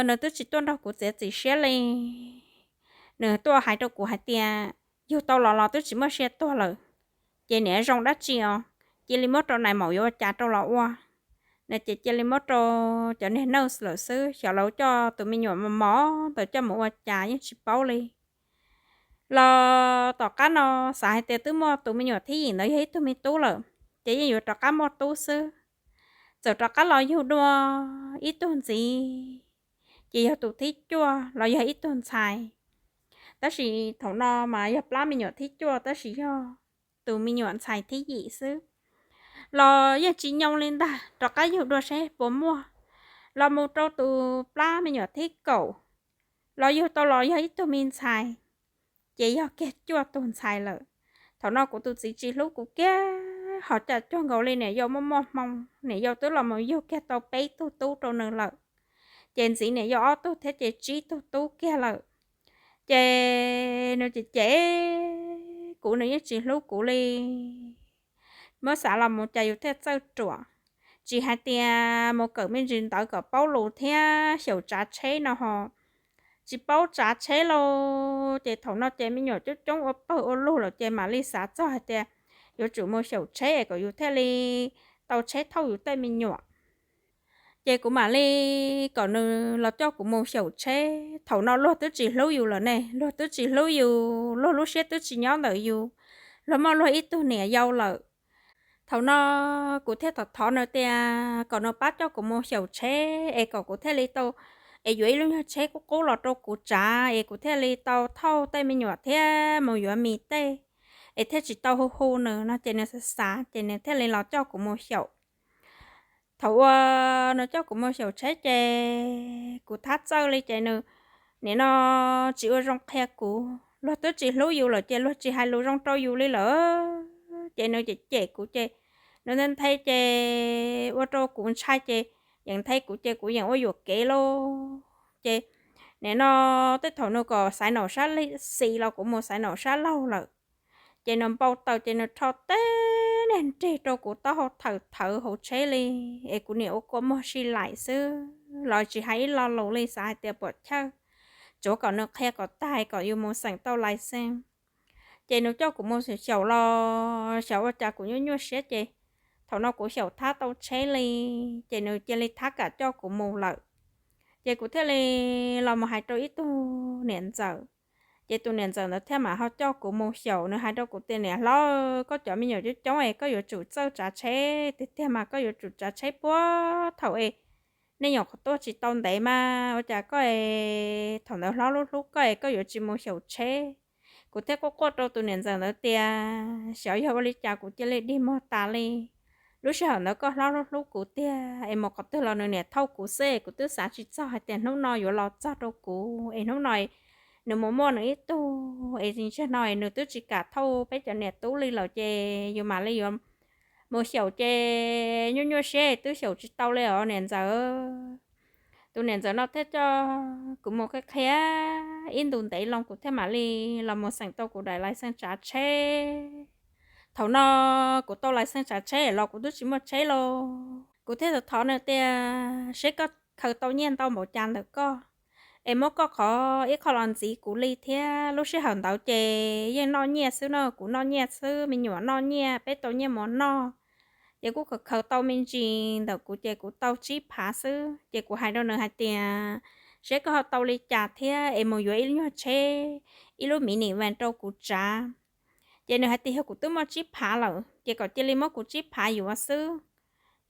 Nws twb tsis tuaj nrog kuv txiav txim siab li. Nws tuaj hais rau kuv hais tias yug tau los los twb tsis muaj sia tuag lawm, ces niam zoo dab tsi os, cia li muab rau nais maum yuav ua cas rau los ua. Nws ces cia li muab rau cov niag nurse lawm xwb, xyov lawv coj tus me nyuam mos mos ntawd coj mus ua cas yeej tsis paub li. Los tom qab no xav hais tias twb muaj tus me nyuam thib yim ntawd yog ib tug me tub lawm, ces yeej yuav rov qab muaj tub xwb. Txawm rov qab los yug dua ib tug ntxiv, ces yog tus thib cuaj los yog ib tug ntxhais. Tab sis thaum no mas yog plab me nyuam thib cuaj tab sis yog tus me nyuam ntxhais thib yim xwb. Los yeej tsis nyoo li ntag, rov qab yug dua seb puas muaj. Los mus rau tus plab me nyuam thib kaum, los yug tau los yog ib tug me ntxhais, ces yog kiag cuaj tug ntxhais lawm. Thaum no kuv tus txiv tsis hlub kuv kiag, ho cas cuag nkaus li niam yau muaj muaj hmoo, niam yau twb los mus yug kiag tau peb tug tub rau nws lawm. Ces ntxiv niam yau ob tug thiab ces tsib tug tub kiag lawm. Ces nws cem cem kuv, nws yeej tsis hlub kuv li. Muab xav los mus cas yus thiaj txawj ruam, tsis hais tias mus kawm me ntsis ntawv kom paub lus thiab xyaum tsav tsheb no ho tsis paub tsav tsheb lauj. Ces thaum no ces me nyuam coob coob ua pawg ua lug lawm ces mam li xav txog hais tias yuav tsum mus xyaum tsheb es kom yus thiaj li tau tsheb thauj yus tej me nyuam. Ces kuv mam li kom nws los coj kuv mus xyaum tsheb. Thaum no luag twb tsis hlub yus lawm ne, luag twb tsis hlub yus, luag lub siab twb tsis nyob ntawm yus, luag muaj luag ib tug niam yau lawm. Thaum no kuv thiaj thov thov nws tias kom nws pab coj kuv mus xyaum tsheb es kom kuv thiaj li tau, es yuav ib lub nyuag tsheb qub qub los rau kuv tsav es kuv thiaj li tau thauj tej me nyuam thiab mus yuav mis tej, es thiaj tsis tau hu hu nws no ces nws xav xav ces nws thiaj li los coj kuv mus xyaum. Thaum uas nws coj kuv mus xyaum tsheb ces kuv thab txawj li ces nws nim no tsis ua zoo qhia kuv, luag twb tsis hlub yus lawm ces luag tsis hais lus zoo rau yus li lawm. Ces nws cem cem kuv ces nws nthe nthe ces ua rau kuv ntshai ces yeej nthe kuv ces kuv yeej ua yuam kev lauj. Ces nim no tej thaum nws kom xaiv naum sab xis los kuv mus xaiv naum sab laug lawm. Ces nws npau taws ces nws rho teb niag nrig rau kuv taub hau thawm thawv hauv tsheb li, es kuv niam ua kua muag si laim xwb los tsis hais ib lo lus li, xav hais tias puam chawj, tsuav kom nws qhia kom tag kom yus mus xeem tau lais xees. Ces nws coj kuv mus xyaum xyaum los xyov ua cas kuv nyuaj nyuaj siab ces thaum no kuv xyaum thab tau tsheb li, ces nws cia li thab kam coj kuv mus lawm. Ces kuv thiaj li los mus hais rau ib tug niam ntxawm. Ces tus niam ntxawm ntawd thiaj mam ho coj kuv mus xyaum, nws hais rau kuv tias, niam hlob, koj cov me nyuam coob coob es koj yuav tsum txawj tsav tsheb tiag tiag mas koj yuav tsum tsav tsheb puag thaum es nej nyuam qhuav tuaj tsis tau ntev mas ua cas koj es thaum ntawd hlob hlub hlub koj es koj yuav tsis mus xyaum tsheb. Kuv thiaj quaj quaj rau tus niam ntxawm ntawd tias xyov yog ua li cas kuv cia li dig muag tas li. Lub sij hawm ntawd koj hlob hlub hlub kuv tiag es mus qhov twg los nws niam thauj kuv xwb es kuv twb xav tsis txog hais tias hnub no yuav los txog rau kuv es hnub no nws mus muaj nws ib tug es tsis ntsia no nws twb tsis kam thauj peb cov niam tub li lawm ces yus mam li yuav mus xyaum ces nyuaj nyuaj siab twb xyaum tsis tau li os niam ntxawm. Tus niam ntxawm no thiaj coj kuv mus qhia qhia ib ntus ntev loo kuv thiaj mam li los mus xeem tau kuv daim lais xees tsav tsheb. Thaum no kuv tau lais xees tsav tsheb los kuv twb tsis muaj tsheb lauj. Kuv thiaj thov nws tias seb koj khaws tau nyiaj ntau npaum cas ntawm koj es muab koj qhov ib qho los ntxiv kuv li thiab. Lub sij hawm ntawd ces yeej noj nyiaj xwb no, kuv noj nyiaj xwb, me nyuam noj nyiaj, peb tau nyiaj mov noj. Ces kuj khaws khaws tau me ntsis ntawm kuv ces kuv tau tsib phav xwb. Ces kuv hais rau nws hais tias seb koj ho tau li cas thiab es mus yuav ib lub nyuag tsheb, ib lub mini van rau kuv tsav. Ces nws hais tias yog kuv twb muaj tsib phav lawm ces kom cia li muab kuv tsib phav yuav xwb.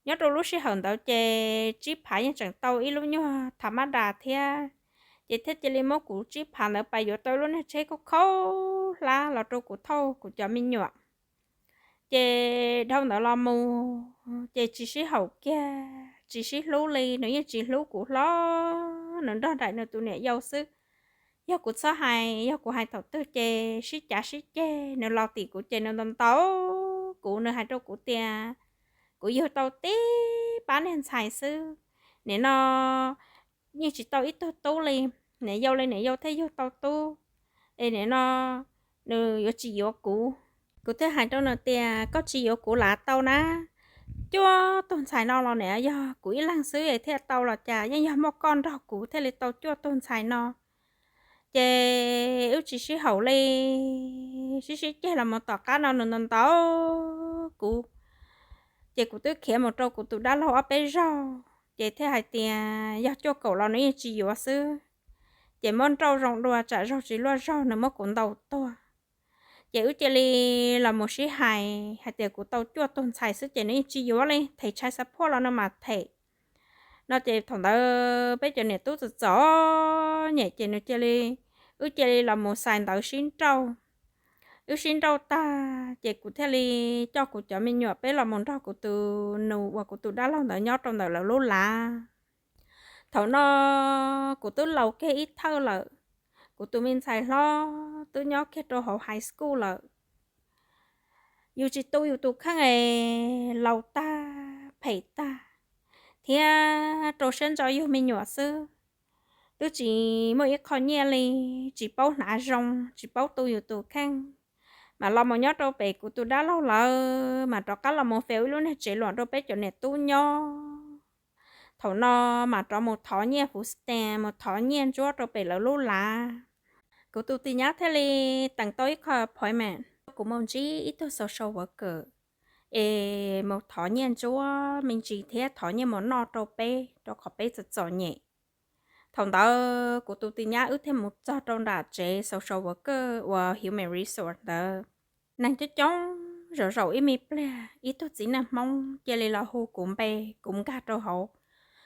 Nyob rau lub sij hawm ntawd ces tsib phav yeej tseem tau ib lub nyuag thav mab das thiab. Ces thiaj cia li muab kuv tsib phav ntawd pais yuav tau ib lub nyuag tsheb khaub khaub hlab los rau kuv thauj kuv cov me nyuam. Ces dhau ntawd los mus ces tsis sib haum kiag, tsis sib hlub li, nws yeej tsis hlub kuv hlo, nws nrog nraim nws tus niam yau xwb. Yog kuv txhob hais, yog kuv hais thaum twg ces sib cav sib ceg, nws los tim kuv ces nws ntaus ntaus kuv, nws hais rau kuv tias kuv yug tau tib pab niag ntxhais xwb, nim no yeej tsis tau ib tug tub li, niam yau li niam yau thiaj yug tau tub, es nim no nws yuav tsis yuav kuv. Kuv thiaj hais rau nws tias koj tsis yuav kuv lav tau na, cuaj tug ntxhais no los niam yog kuv ib leeg xwb es thiaj tau los cas, yeej yog muaj koj nrog kuv thiaj li tau cuaj tug ntxhais no. Ces wb tsis sib haum li, sib sib ceg los mus tom qab no nws ntaus ntaus kuv, ces kuv twb khiav mus rau kuv tus dab laug ob peb zaug ces thiaj hais tias yog cuaj kaum los nws yeej tsis yuav xwb, ces muab nrauj zoo dua tsam zaug tsis luaj zaug nws muab kuv ntaus tuag. Ces wb cia li los mus sib hais hais tias kuv tau cuaj tug ntxhais xwb ces nws yeej tsis yuav li, them tshai xav phuaj los nws mam them no. Ces thaum ntawd peb cov niam tub txom txom nyem ces nws cia li, wb cia li los mus xais ntawv sib nrauj. Wb sib nrauj tag ces kuv thiaj li coj kuv cov me nyuam peb los mus nrog kuv tus nus uas kuv tus dab laug ntawd nyob rau ntawm lawv lub lav. Thaum no kuv twb laus kiag ib thawj lawm, kuv tus me ntxhais hlob twb nyob kiag rau hauv high school lawm. Yus tsis tu yus tus kheej es laus tag phem tag thiab rau siab ntso yug me nyuam xwb, twb tsis muaj ib qho nyiaj li, tsis paub hnav zoo, tsis paub tu yus tus kheej, mas los mus nyob rau pem kuv tus dab laug lawv, mas rov qab los mus feo ib lub niag tsev luam rau peb cov niam tub nyob. Thaum no mas rov mus thov nyiaj food stamp, mus thov nyiaj ntsuab rau pem lawv lub lav. Kuv tus tij nyab thiaj li teem tau ib qho appointment, kuv mus ntsib ib tug social worker es mus thov nyiaj ntsuab me ntsis thiab thov nyiaj mus noj rau peb, rau qhov peb txom txom nyem. Thaum ntawd kuv tus tij nyab wb thiaj mus txog rau nram tsev social worker uas human resource ntawd. Neeg coob coob, zaum zaum ib me pliag ib tug txiv neej Hmoob cia li los hu kuv npe, kuv nkag rau hauv.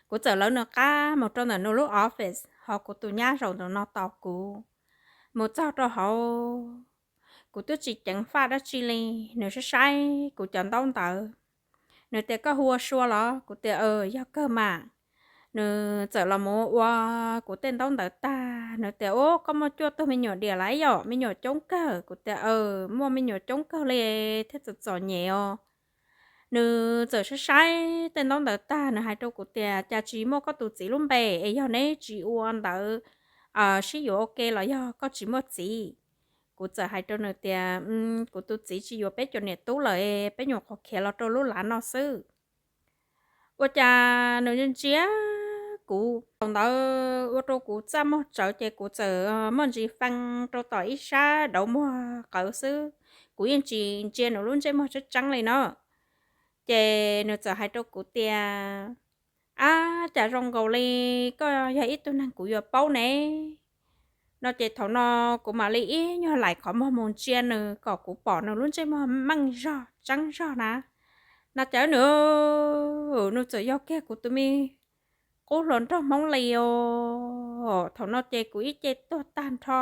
Kuv txawm lawv nws qab mus rau ntawm nws lub office, ho kuv tus nyab zaum ntawm no tos kuv. Mus txog rau hauv, kuv twb tsis ceev faj dab tsi li, nws saib saib kuv cov ntaub ntawv, nws tias koj hu ua Sua los? Kuv tias yog kawg mas. Nws txawm los mus ua kuv tej ntaub ntawv tag, nws tias ub, koj muaj cuaj tug me nyuam diam lawm yom, me nyuam coob kawg? Kuv tias muaj me nyuam coob kawg li thiab txom txom nyem os. Nws txawm saib saib tej ntaub ntawv tag, nws hais rau kuv tias cas tsis muaj koj tus txiv lub npe es yog neb tsis ua ntawv sib yuav ua ke los yog koj tsis muaj txiv? Kuv txawm hais rau nws tias kuv tus txiv tsis yuav peb cov niam tub lawm, peb nyuam qhuav khiav los rau lub lav no xwb. Ua cas nws ntsia kuv, thaum ntawd ua rau kuv txaj muag tsawv ces kuv txawm muaj ntsis fee rau tom ib sab dauv muag qawv xwb, kuv yeej tsis ntsia nws lub ntsej muag tseeb tseeb li no. Ces nws txawm hais rau kuv tias, ab, cas zoo nkaus li koj yog ib tug neeg kuv yuav paub ne, no ces thaum no kuv mam li ib nyuag laim qhov muag mus ntsia nws kom kuv pom nws lub ntsej muag meej zog tseeb zog na. No ces nws, nws txawm yog kiag kuv tus me qub hluas nraug Hmoob li os. Thaum no ces kuv ib ce tuag tag nrho,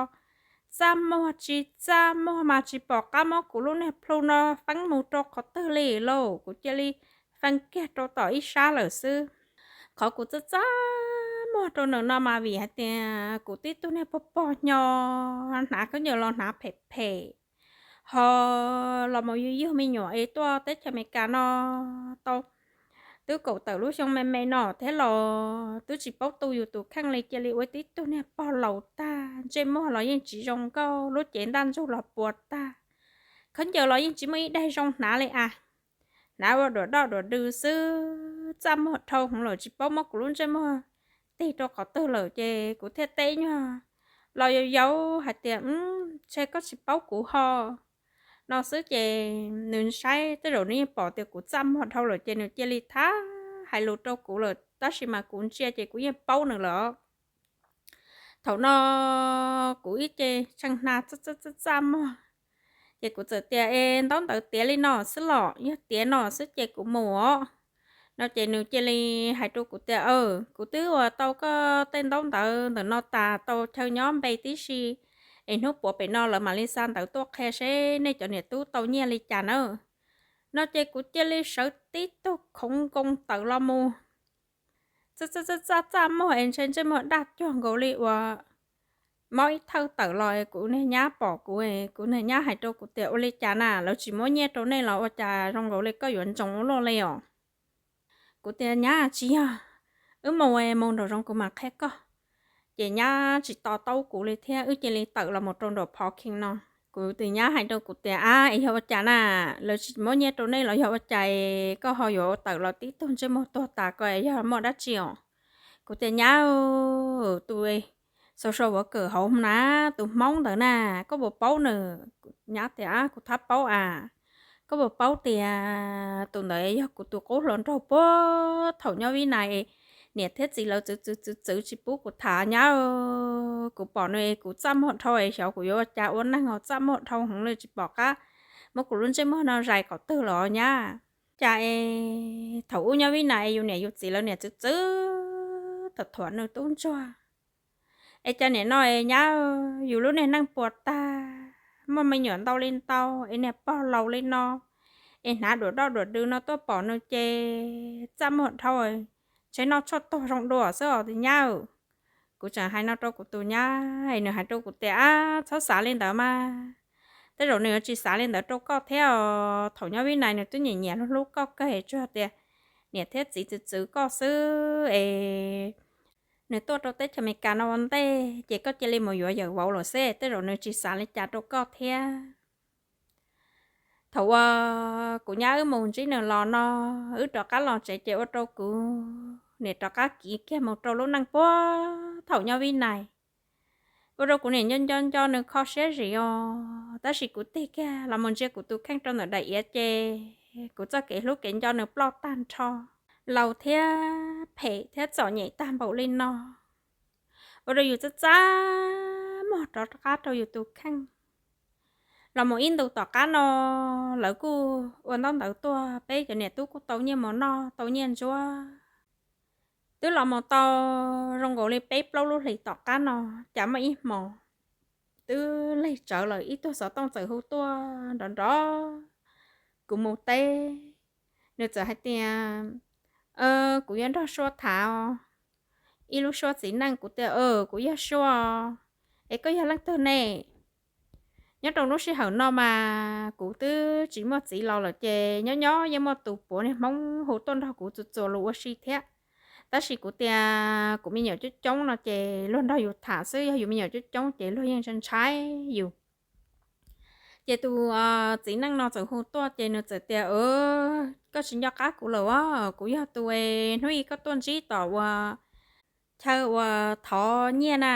txaj muag tsis txaj muag mas tsis pom qab muab kuv lub niag plhu no feeb mus rau qhov twg li lauj, kuv cia li fee kiag rau tom ib sab lawm xwb. Qhov kuv txaj txaj muag rau nws no mas vim hais tias kuv tib tug niag pog pog nyo, hnav khaub ncaws los hnav phem phem, ho los mus yug yug me nyuam es tuaj teb chaws Amelikas no tau twb kaum tawm lub xyoo me me no thiab los twb tsis paub tu yus tus kheej li, cia li ua tib tug niag pog laus tag, ntsej muag los yeej tsis zoo nkauj, lub cev ntaj ntsug los puas tag, khaub ncaws los yeej tsis muaj ib daig zoo hnav li as. Hnav ua duam doj duam dw xwb, txaj muag dhau hwv lawm tsis paub muab kuv lub ntsej muag tig rau qhov twg lawm ces kuv thiaj teb nyuag los yau yau hais tias, ntshe koj tsis paub kuv ho, no xwb ces nws saib tej zaum nws yeej pom tias kuv txaj muag dhau lawm ces nws cia li thab hais lus rau kuv lawm, tab sis mas kuv ntsia ces kuv yeej paub nws lawm. Thaum no kuv ib ce tshee hna txaj txaj muag, ces kuv txawm tias, es ntaub ntawv tiav li no xwb los? Yog tiav no xwb ces kuv mus os, no ces nws cia li hais rau kuv tias, kuv twb ua tau koj tej ntaub ntawv ntawm no tas, tau chaw nyob npe tib si, es hnub puav pem no lawv mam li xa ntawv tuaj qhia seb nej cov niam tub tau nyiaj li cas nawb. No ces kuv cia li sawv tib tug khoov nkoos tawm los mus, txaj txaj txaj muag es ntshe ntsej muag daj cuag nkaus li uas mob ib thawj tawm los. Kuv niag nyab pom kuv, kuv niag nyab hais rau kuv tias, ua li cas na, lawv tsis muab nyiaj rau nej los ua cas zoo nkaus li koj yuav ntsoov ua luaj li os? Kuv tias, nyab, tsis yog, wb mus, mus nraum zoov kuv mam qhia koj. Ces nyab tsis to taub kuv li thiab, wb cia li tawm los mus rau nraum parking no. Kuv tus nyab hais rau kuv tias, ab, es yog ua cas na, lawv tsis muab nyiaj rau nej los yog ua cas koj ho yuav tawm los tib tug ntsej muag tuag tas ko, yog muaj dab tsi os? Kuv tias, nyab, tus social worker hauv na, tus Hmoob ntawd na, koj puas paub nws? Nyab tias, kuv thab paub as. Koj puas paub tias tus ntawd yog kuv tus qub hluas nraug puag thaum nyob Vib Nais, niam thiab txiv lawv txwv txwv txwv txwv tsis pub kuv tham, nyab. Kuv pom nws kuv txaj muag dhau es xyov kuv yuav ua cas ua neeg os, txaj muag dhau heev li, tsis pom qab muab kuv lub ntsej muag no zais qhov twg los nyab. Cas es thaum ub nyob Vib Nais es yus niam yus txiv lawv niam txwv txwv thuam thuam nws tub ntsuag, es cas nim no es nyab, yus lub niag neej puas tag, muaj me nyuam ntau li ntau, es niag pog laus li no, es hnav duam doj duam dw no tuaj pom nws ces txaj muag dhau, ntshe noj tshuaj tuag zoo dua xwb os nyab. Kuv tseem hais no rau kuv tus nyab, nws hais rau kuv tias, ab, txhob xav li ntawd mas, tej zaum nws yuav tsis xav li ntawd rau koj thiab os. Thaum nyob Vib Nais nws twb nyiam nyiam hlub hlub koj kawg, tsuas tias niam thiab txiv txwv txwv koj xwb es nws tuaj rau teb chaws Amelikas no ua ntej ces koj cia li mus yuav yawm vauv lawm xwb, tej zaum nws tsis xav li cas rau koj thiab. Thaum uas kuv nyab wb mus ntsib nws los no, wb rov qab los tsev ces ua rau kuv niam rov qab kiv kiag mus rau lub neej puag thaum nyob Vib Nais. Ua rau kuv niam nco nco nco nws kho siab zim os, tab sis kuv tig kiag los mus ntsia kuv tus kheej rau ntawm daim iav ces kuv txoj kev hlub kev nco nws ploj tag nrho, laus thiab phem thiab txom nyem tag npaum li no. Ua rau yus txaj txaj muag rov qab rau yus tus kheej. Los mus ib ntus tom qab no, lawv kuj ua ntaub ntawv tuaj, peb cov niam tub kuj tau nyiaj mov noj tau nyiaj ntsuab. Twb los mus tau zoo nkaus li peb plaub lub hlis tom qab no, cas muaj ib hmos twb lig tsawv lawm, ib tug xov tooj txawm hu tuaj nrov nrov kuv mus teb. Nws txawm hais tias, kuv yuav nrog Sua tham ib lub suab txiv neej. Kuv tias, kuv yog Sua, es koj yog leej twg ne? Nyob rau lub sij hawm no mas kuv twb tsis muaj txiv los lawm ces nyob nyob yeej muaj tus puav niag Hmoob hu tuaj nrog kuv txuas txuas lus ua si thiab. Tab sis kuv tias kuv me nyuam coob coob no ces luag nrog yus tham xwb, yog yus me nyuam coob coob ces luag yeej ntshai ntshai yus. Ces tus txiv neej no txawm hu tuaj ces nws txawm tias, koj tsis nco qab kuv lawm as, kuv yog tus hnub ib koj tuaj ntsib tom uas chaw uas thov nyiaj na.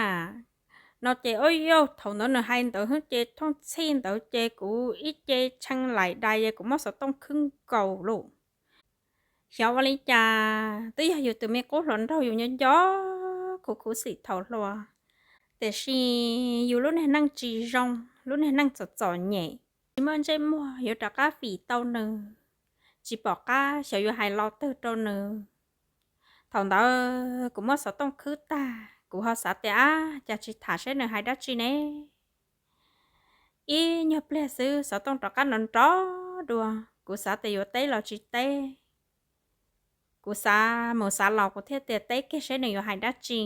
No ces ua yog thaum ntawd nws hais ntawd ces thooj txhij ntawd ces kuv ib ce tshee laim dais es kuv muab xov tooj khwb nkaus lawm. Xyov ua li cas twb yog yus tus me qub hluas nraug yus nco nco khuv khuv xim thaum hluas, tiam sis yus lub niag neej tsis zoo, lub niag neej txom txom nyem, tsis muaj ntsej muag yuav rov qab fim tau nws, tsis pom qab xyov yuav hais lo twg rau nws. Thaum ntawd kuv muab xov tooj khwb tag kuv ho xav tias, ab, cas tsis tham seb nws hais dab tsi ne. Ib nyuag pliag xwb xov tooj rov qab nrov nrov dua, kuv xav tias yuav teb los tsis teb. Kuv xav mus xav los kuv thiaj tias teb kiag seb nws yuav hais dab tsi.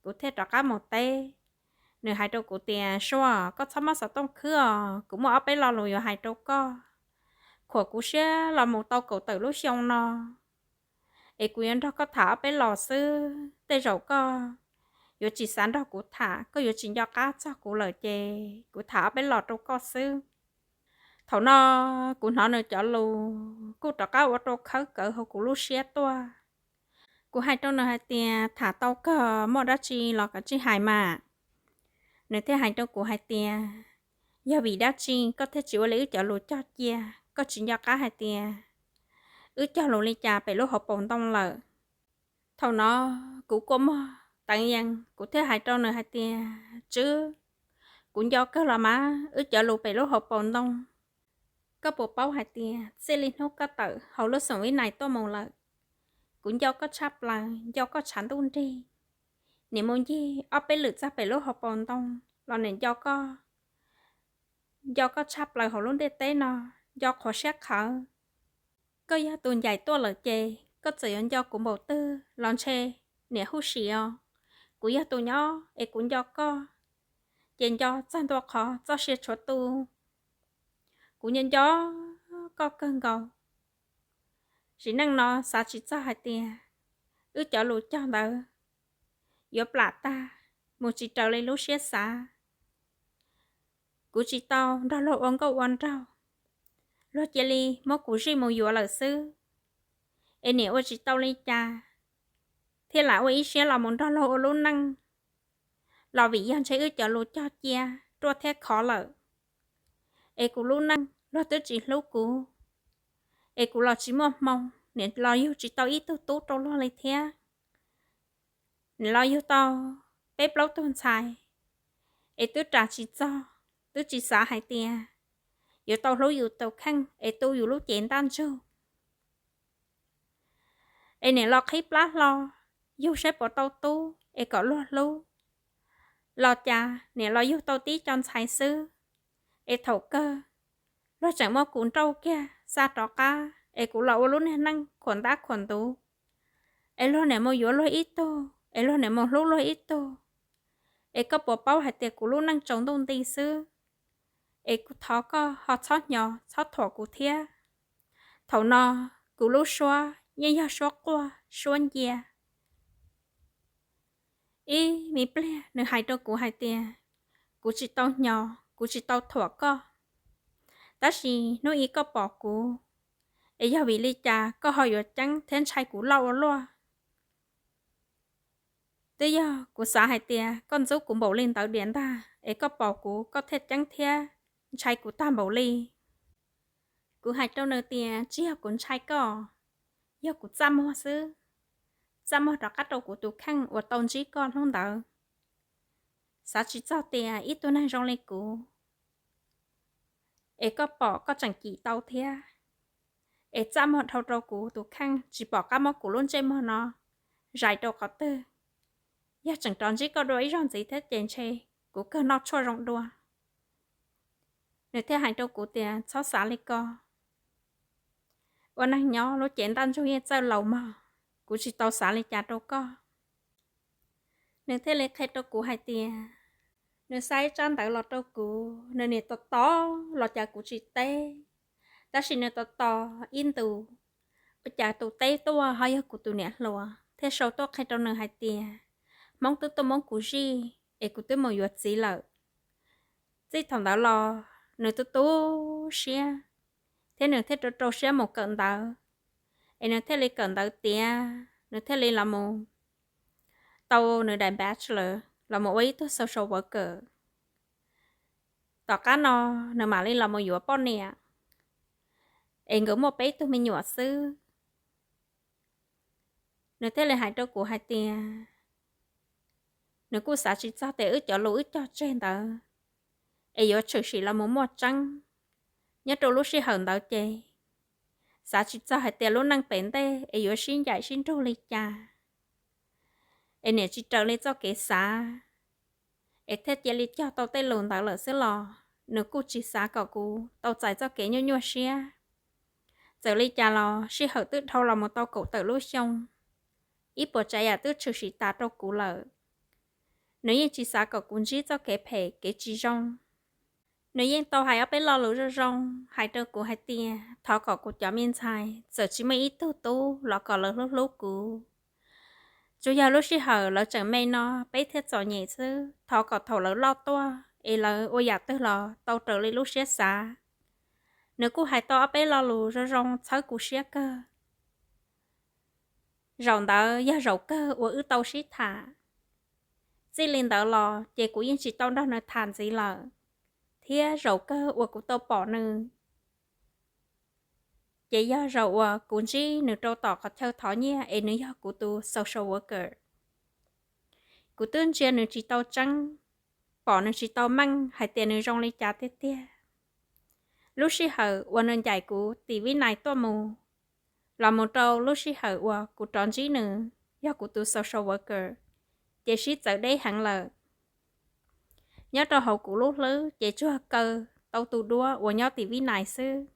Kuv thiaj rov qab mus teb. Nws hais rau kuv tias, Sua, koj txhob muab xov tooj khwb os, kuv muaj ob peb lo lus yuav hais rau koj. Khuam kuv siab los mus tau kaum tawm lub xyoo no es kuv yuav nrog koj tham ob peb los xwb, tej zaum koj yuav tsis xav nrog kuv tham, koj yuav tsis nco qab txog kuv lawm ces kuv tham ob peb los rau koj xwb. Thaum no kuv hnov nws cov lus kuj rov qab ua rau khawb kawv hauv kuv lub siab tuaj. Kuv hais rau nws hais tias, tham tau kawg, muaj dab tsi los kav tsij hais mas. Nws thiaj hais rau kuv hais tias, yog vim dab tsi koj thiaj tsis ua li wb cov lus cog cia, koj tsis nco qab hais tias wb cog lus li cas pem lub hauv paus ntoo lawm? Thaum no kuv kua muag teev yees, kuv thiaj hais rau nws hais tias, Tswb, kuv nco kawg los mas, wb cov lus pem lub hauv paus ntoo. Koj puas paub hais tias txij li hnub koj tawm hauv lub xoom Vib Nais tuaj mus lawm, kuv nco koj tshaj plaws, nco koj tshav ntuj nrig. Nim mus ncig ob peb lwm txog pem lub hauv paus ntoo los nim nco koj, nco koj tshaj plaws hauv lub ntiaj teb no, nco qhuav siab qhawv. Koj yog tus ncaim tuaj lawm ces koj txawm yuav nco kuv npaum twg los ntshe niam huv si os. Kuv yog tus nyob es kuv nco koj, ces nco txog ntua qhov txoj sia tshuav tu. Kuv nco nco koj kawg nkaus. Sim neej no xav tsis txog hais tias wb cov lus cog ntawd yuav plam tag mus tsis raws li lub siab xav. Kuv tsis tau nrog luag ua nkauj ua nraug, luag cia li muab kuv zij mus yuav lawm xwb. Es niam ua tsis tau li cas thiaj lam ua ib siab los mus nrog luag ua lub neej, los vim yog ntshe wb cov lus cog cia ruaj thiab khov lawm. Es kuv lub neej luag twb tsis hlub kuv, es kuv los tsis muaj hmoo, niam los yug tsis tau ib tug tub rau luag li thiab. Niam los yug tau peb plaub tug ntxhais, es twb ras tsis txog, twb tsis xav hais tias yuav tau hlub yus tus kheej es tu yus lub cev ntaj ntsug. Es niam los qhib plab hlo, yug saib puas tau tub es kom luag hlub. Los cas niam los yug tau tib co ntxhais xwb, es thaum kawg luag tseem muab kuv nrauj kiag xa rov qab, es kuv los ua lub niag neej khuam ntab khuam ntuv. Es luag niam mus yuav luag ib tug, es luag niam mus hlub luag ib tug. Es koj puas paub hais tias kuv lub neej tsaus ntuj nti xwb? Es kuv thov koj ho txhob hnyo txhob thuam kuv thiab. Thaum no kuv lub suab yeej yog suab quaj suab ncia. Ib me pliag nws hais rau kuv hais tias, kuv tsis tau hnyo, kuv tsis tau thuam koj, tab sis hnub ib koj pom kuv, es yog vim li cas koj ho yuav ceeb thiab ntshai kuv loj ua luaj? Twb yog kuv xav hais tias koj ntxub kuv npaum li ntawd diam ntag es koj pom kuv koj thiaj ceeb thiab ntshai kuv tag npaum li. Kuv hais rau nws tias tsis yog kuv ntshai koj, yog kuv txaj muag xwb, txaj muag rov qab rau kuv tus kheej uas tau ntsib koj hnub ntawd. Xav tsis txog tias ib tug neeg zoo li kuv, es koj pom koj tseem cim tau thiab, es txaj muag dhau rau kuv tus kheej tsis pom qab muab kuv lub ntsej muag no zais rau qhov twg. Yog tseem rov ntsib koj dua ib zaug ntxiv thiab ces ntshe kuv kawg noj tshuaj zoo dua. Nws thiaj hais rau kuv tias txhob xav li ko, ua neeg nyob lub cev ntaj ntsug yeej txawj laus mog, kuv tsis tau xav li cas rau koj. Nws thiaj li qhia rau kuv hais tias, nws xa ib tsab ntawv los rau kuv, nws niam tos tos los cas kuv tsis teb, tab sis nws tos tos ib ntus, ua cas tus teb tuaj ho yog kuv tus niam hluas thiaj sau tuaj qhia rau nws hais tias, Hmoob twb tuaj muab kuv zij es kuv twb mus yuav txiv lawm. Txij thaum ntawd los nws tu tu siab, thiab nws thiaj rau rau siab mus kawm ntawv, es nws thiaj li kawm ntawv tiav, nws thiaj li los mus tau nws daim bachelor los mus ua ib tug social worker. Tom qab no nws mam li los mus yuav poj niam, es nkawd muaj peb tug me nyuam xwb. Nws thiaj li hais rau kuv hais tias, nws kuj xav tsis txog tias wb cov lus wb cog tseg ntawd es yuav tshwm sim los mus muaj tseeb. Nyob rau lub sij hawm ntawd ces xav tsis txog hais tias lub neej pem ntej es yuav sib ncaim sib nrug li cas, es niam tsis raws li txoj kev xav, es thiaj cia li cog tau tej lus ntawd lawm xwb los nws kuj tsis xav kom kuv tau txais txoj kev nyuaj nyuaj siab. Txawm li cas los sij hawm twb dhau los mus tau kaum tawm lub xyoo, ib puas tsav yam twb tshwm sim tas rau kuv lawm. Nws yeej tsis xav kom kuv ntsib txoj kev phem kev tsis zoo. Nws yeej tau hais ob peb lo lus zoo zoo hais rau kuv hais tias thov kom kuv cov me ntxhais txawm tsis muaj ib tug tub los kom lawv hlub hlub kuv. Tsuas yog lub sij hawm lawv tseem me no peb thiaj txom nyem xwb, thov kom thaum lawv loj tuaj es lawv ua yam twg los tau raws li lub siab xav. Nws kuj hais tau ob peb lo lus zoo zoo txhawb kuv siab kawg. Zaum ntawd yog zaum kawg uas wb tau sib tham. Txij li ntawd los ces kuv yeej tsis tau nrog nws tham ntxiv lawm, thiab zaum kawg uas kuv tau pom nws ces yog zaum uas kuv ntsib nws rau tom qhov chaw thov nyiaj es nws yog kuv tus social worker. Kuv twb ntsia nws tsis tau tseeb, pom nws tsis tau meej hais tias nws zoo li cas tiag tiag. Lub sij hawm uas nws ncaim kuv tim Vib Nais tuaj mus, los mus rau lub sij hawm uas kuv rov ntsib nws yog kuv tus social worker, ces sib txawv deb heev lawm. Nyob rau hauv kuv lub hlwb ces tsuas kaw tau tus duab uas nyob tim Vib Nais xwb.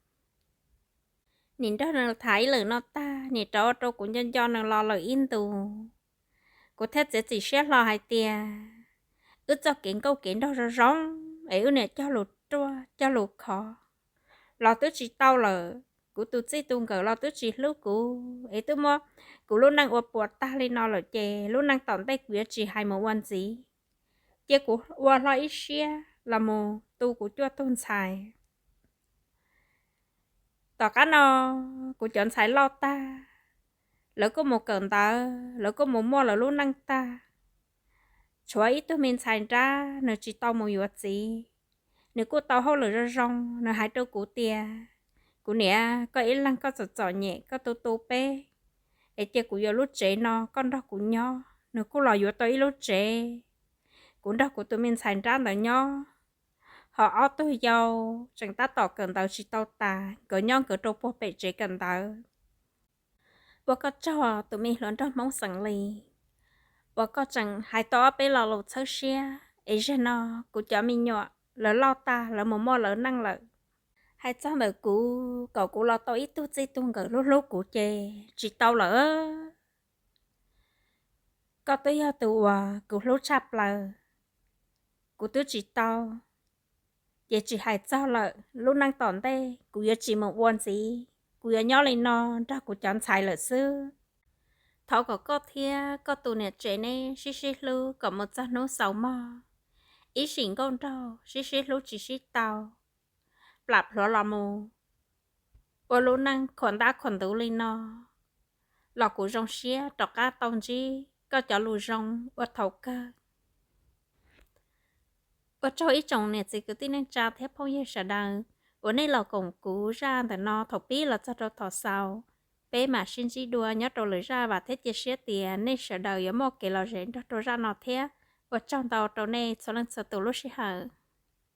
Nim nrog nws tham ib lwm no tag, nim rov ua rau kuv nco nco nws los lawm ib ntus. Kuv thiaj txiav txim siab hlo hais tias wb txoj kev nkauj kev nraug zoo zoo es wb niam cog lus ruaj cog lus khov los twb tsis tau lawm. Kuv tus txij tus nkawm los twb tsis hlub kuv es twb muab kuv lub neej ua puas tag li no lawm ces lub neej tom ntej kuv yuav tsis hais mus ua ntxiv. Cia kuv ua hlo ib siab los mus tu kuv cuaj tug ntxhais. Tom qab no kuv cov ntxhais loj tag, lawv kuj mus kawm ntawv, lawv kuj mus muaj lawv lub neej tag. Tshuav ib tug me ntxhais nrab nws tsis tau mus yuav txiv, nws kuj tau hauj lwm zoo zoo, nws hais rau kuv tias, kuv niam, koj ib leeg koj txom txom nyem koj tu tu peb es cia kuv yuav lub tsev no koj nrog kuv nyob. Nws kuj los yuav tau ib lub tsev, kuv nrog kuv tus me ntxhais nrab ntawd nyob. Ho ob tug yau tseem tab tom kawm ntawv tsis tau tas, nkawd nyob nkawd rau puag pem tsev kawm ntawv. Ua koj tsaug tus me hluas nraug Hmoob xeem Lis, uas koj tseem hais tau ob peb lo lus txhawb siab es zaum no kuv cov me nyuam lawv loj tag lawv mus muaj lawv neej lawm. Hais txog ntawm kuv kom kuv los tau ib tug txij tug nkawm hlub hlub kuv ces tsis tau lawm. Koj twb yog tus uas kuv hlub tshaj plaws, kuv twb tsis tau, ces tsis hais txog lawm, lub neej tom ntej kuv yuav tsis mus ua ntxiv, kuv yuav nyob li no nrog kuv cov ntxhais lawm xwb. Thov kom koj thiab koj tus niam tsev neb sib sib hlub kom mus txog hnub xaus mog, ib sim nkauj nraug sib sib hlub tsis sib tau, plam plhuav los mus ua lub neej khuam ntab khuam ntuv li no los kuv zoo siab rov qab tau ntsib koj cov lus zoo ua thaum kawg. Ua tsaug ib tsoom niam txiv kwv tij neej tsa thiab phooj ywg sawv daws uas nej los koom kuv zaj ntawm no thaum pib los txog rau thaum xaus. Peb mam sib ntsib dua nyob rau lwm zaj, vam thiab cia siab tias nej sawv daws yuav muaj kev lom zem nrog rau zaj no thiab. Ua tsaug ntau rau nej txhua leej txhua tus lub sij hawm.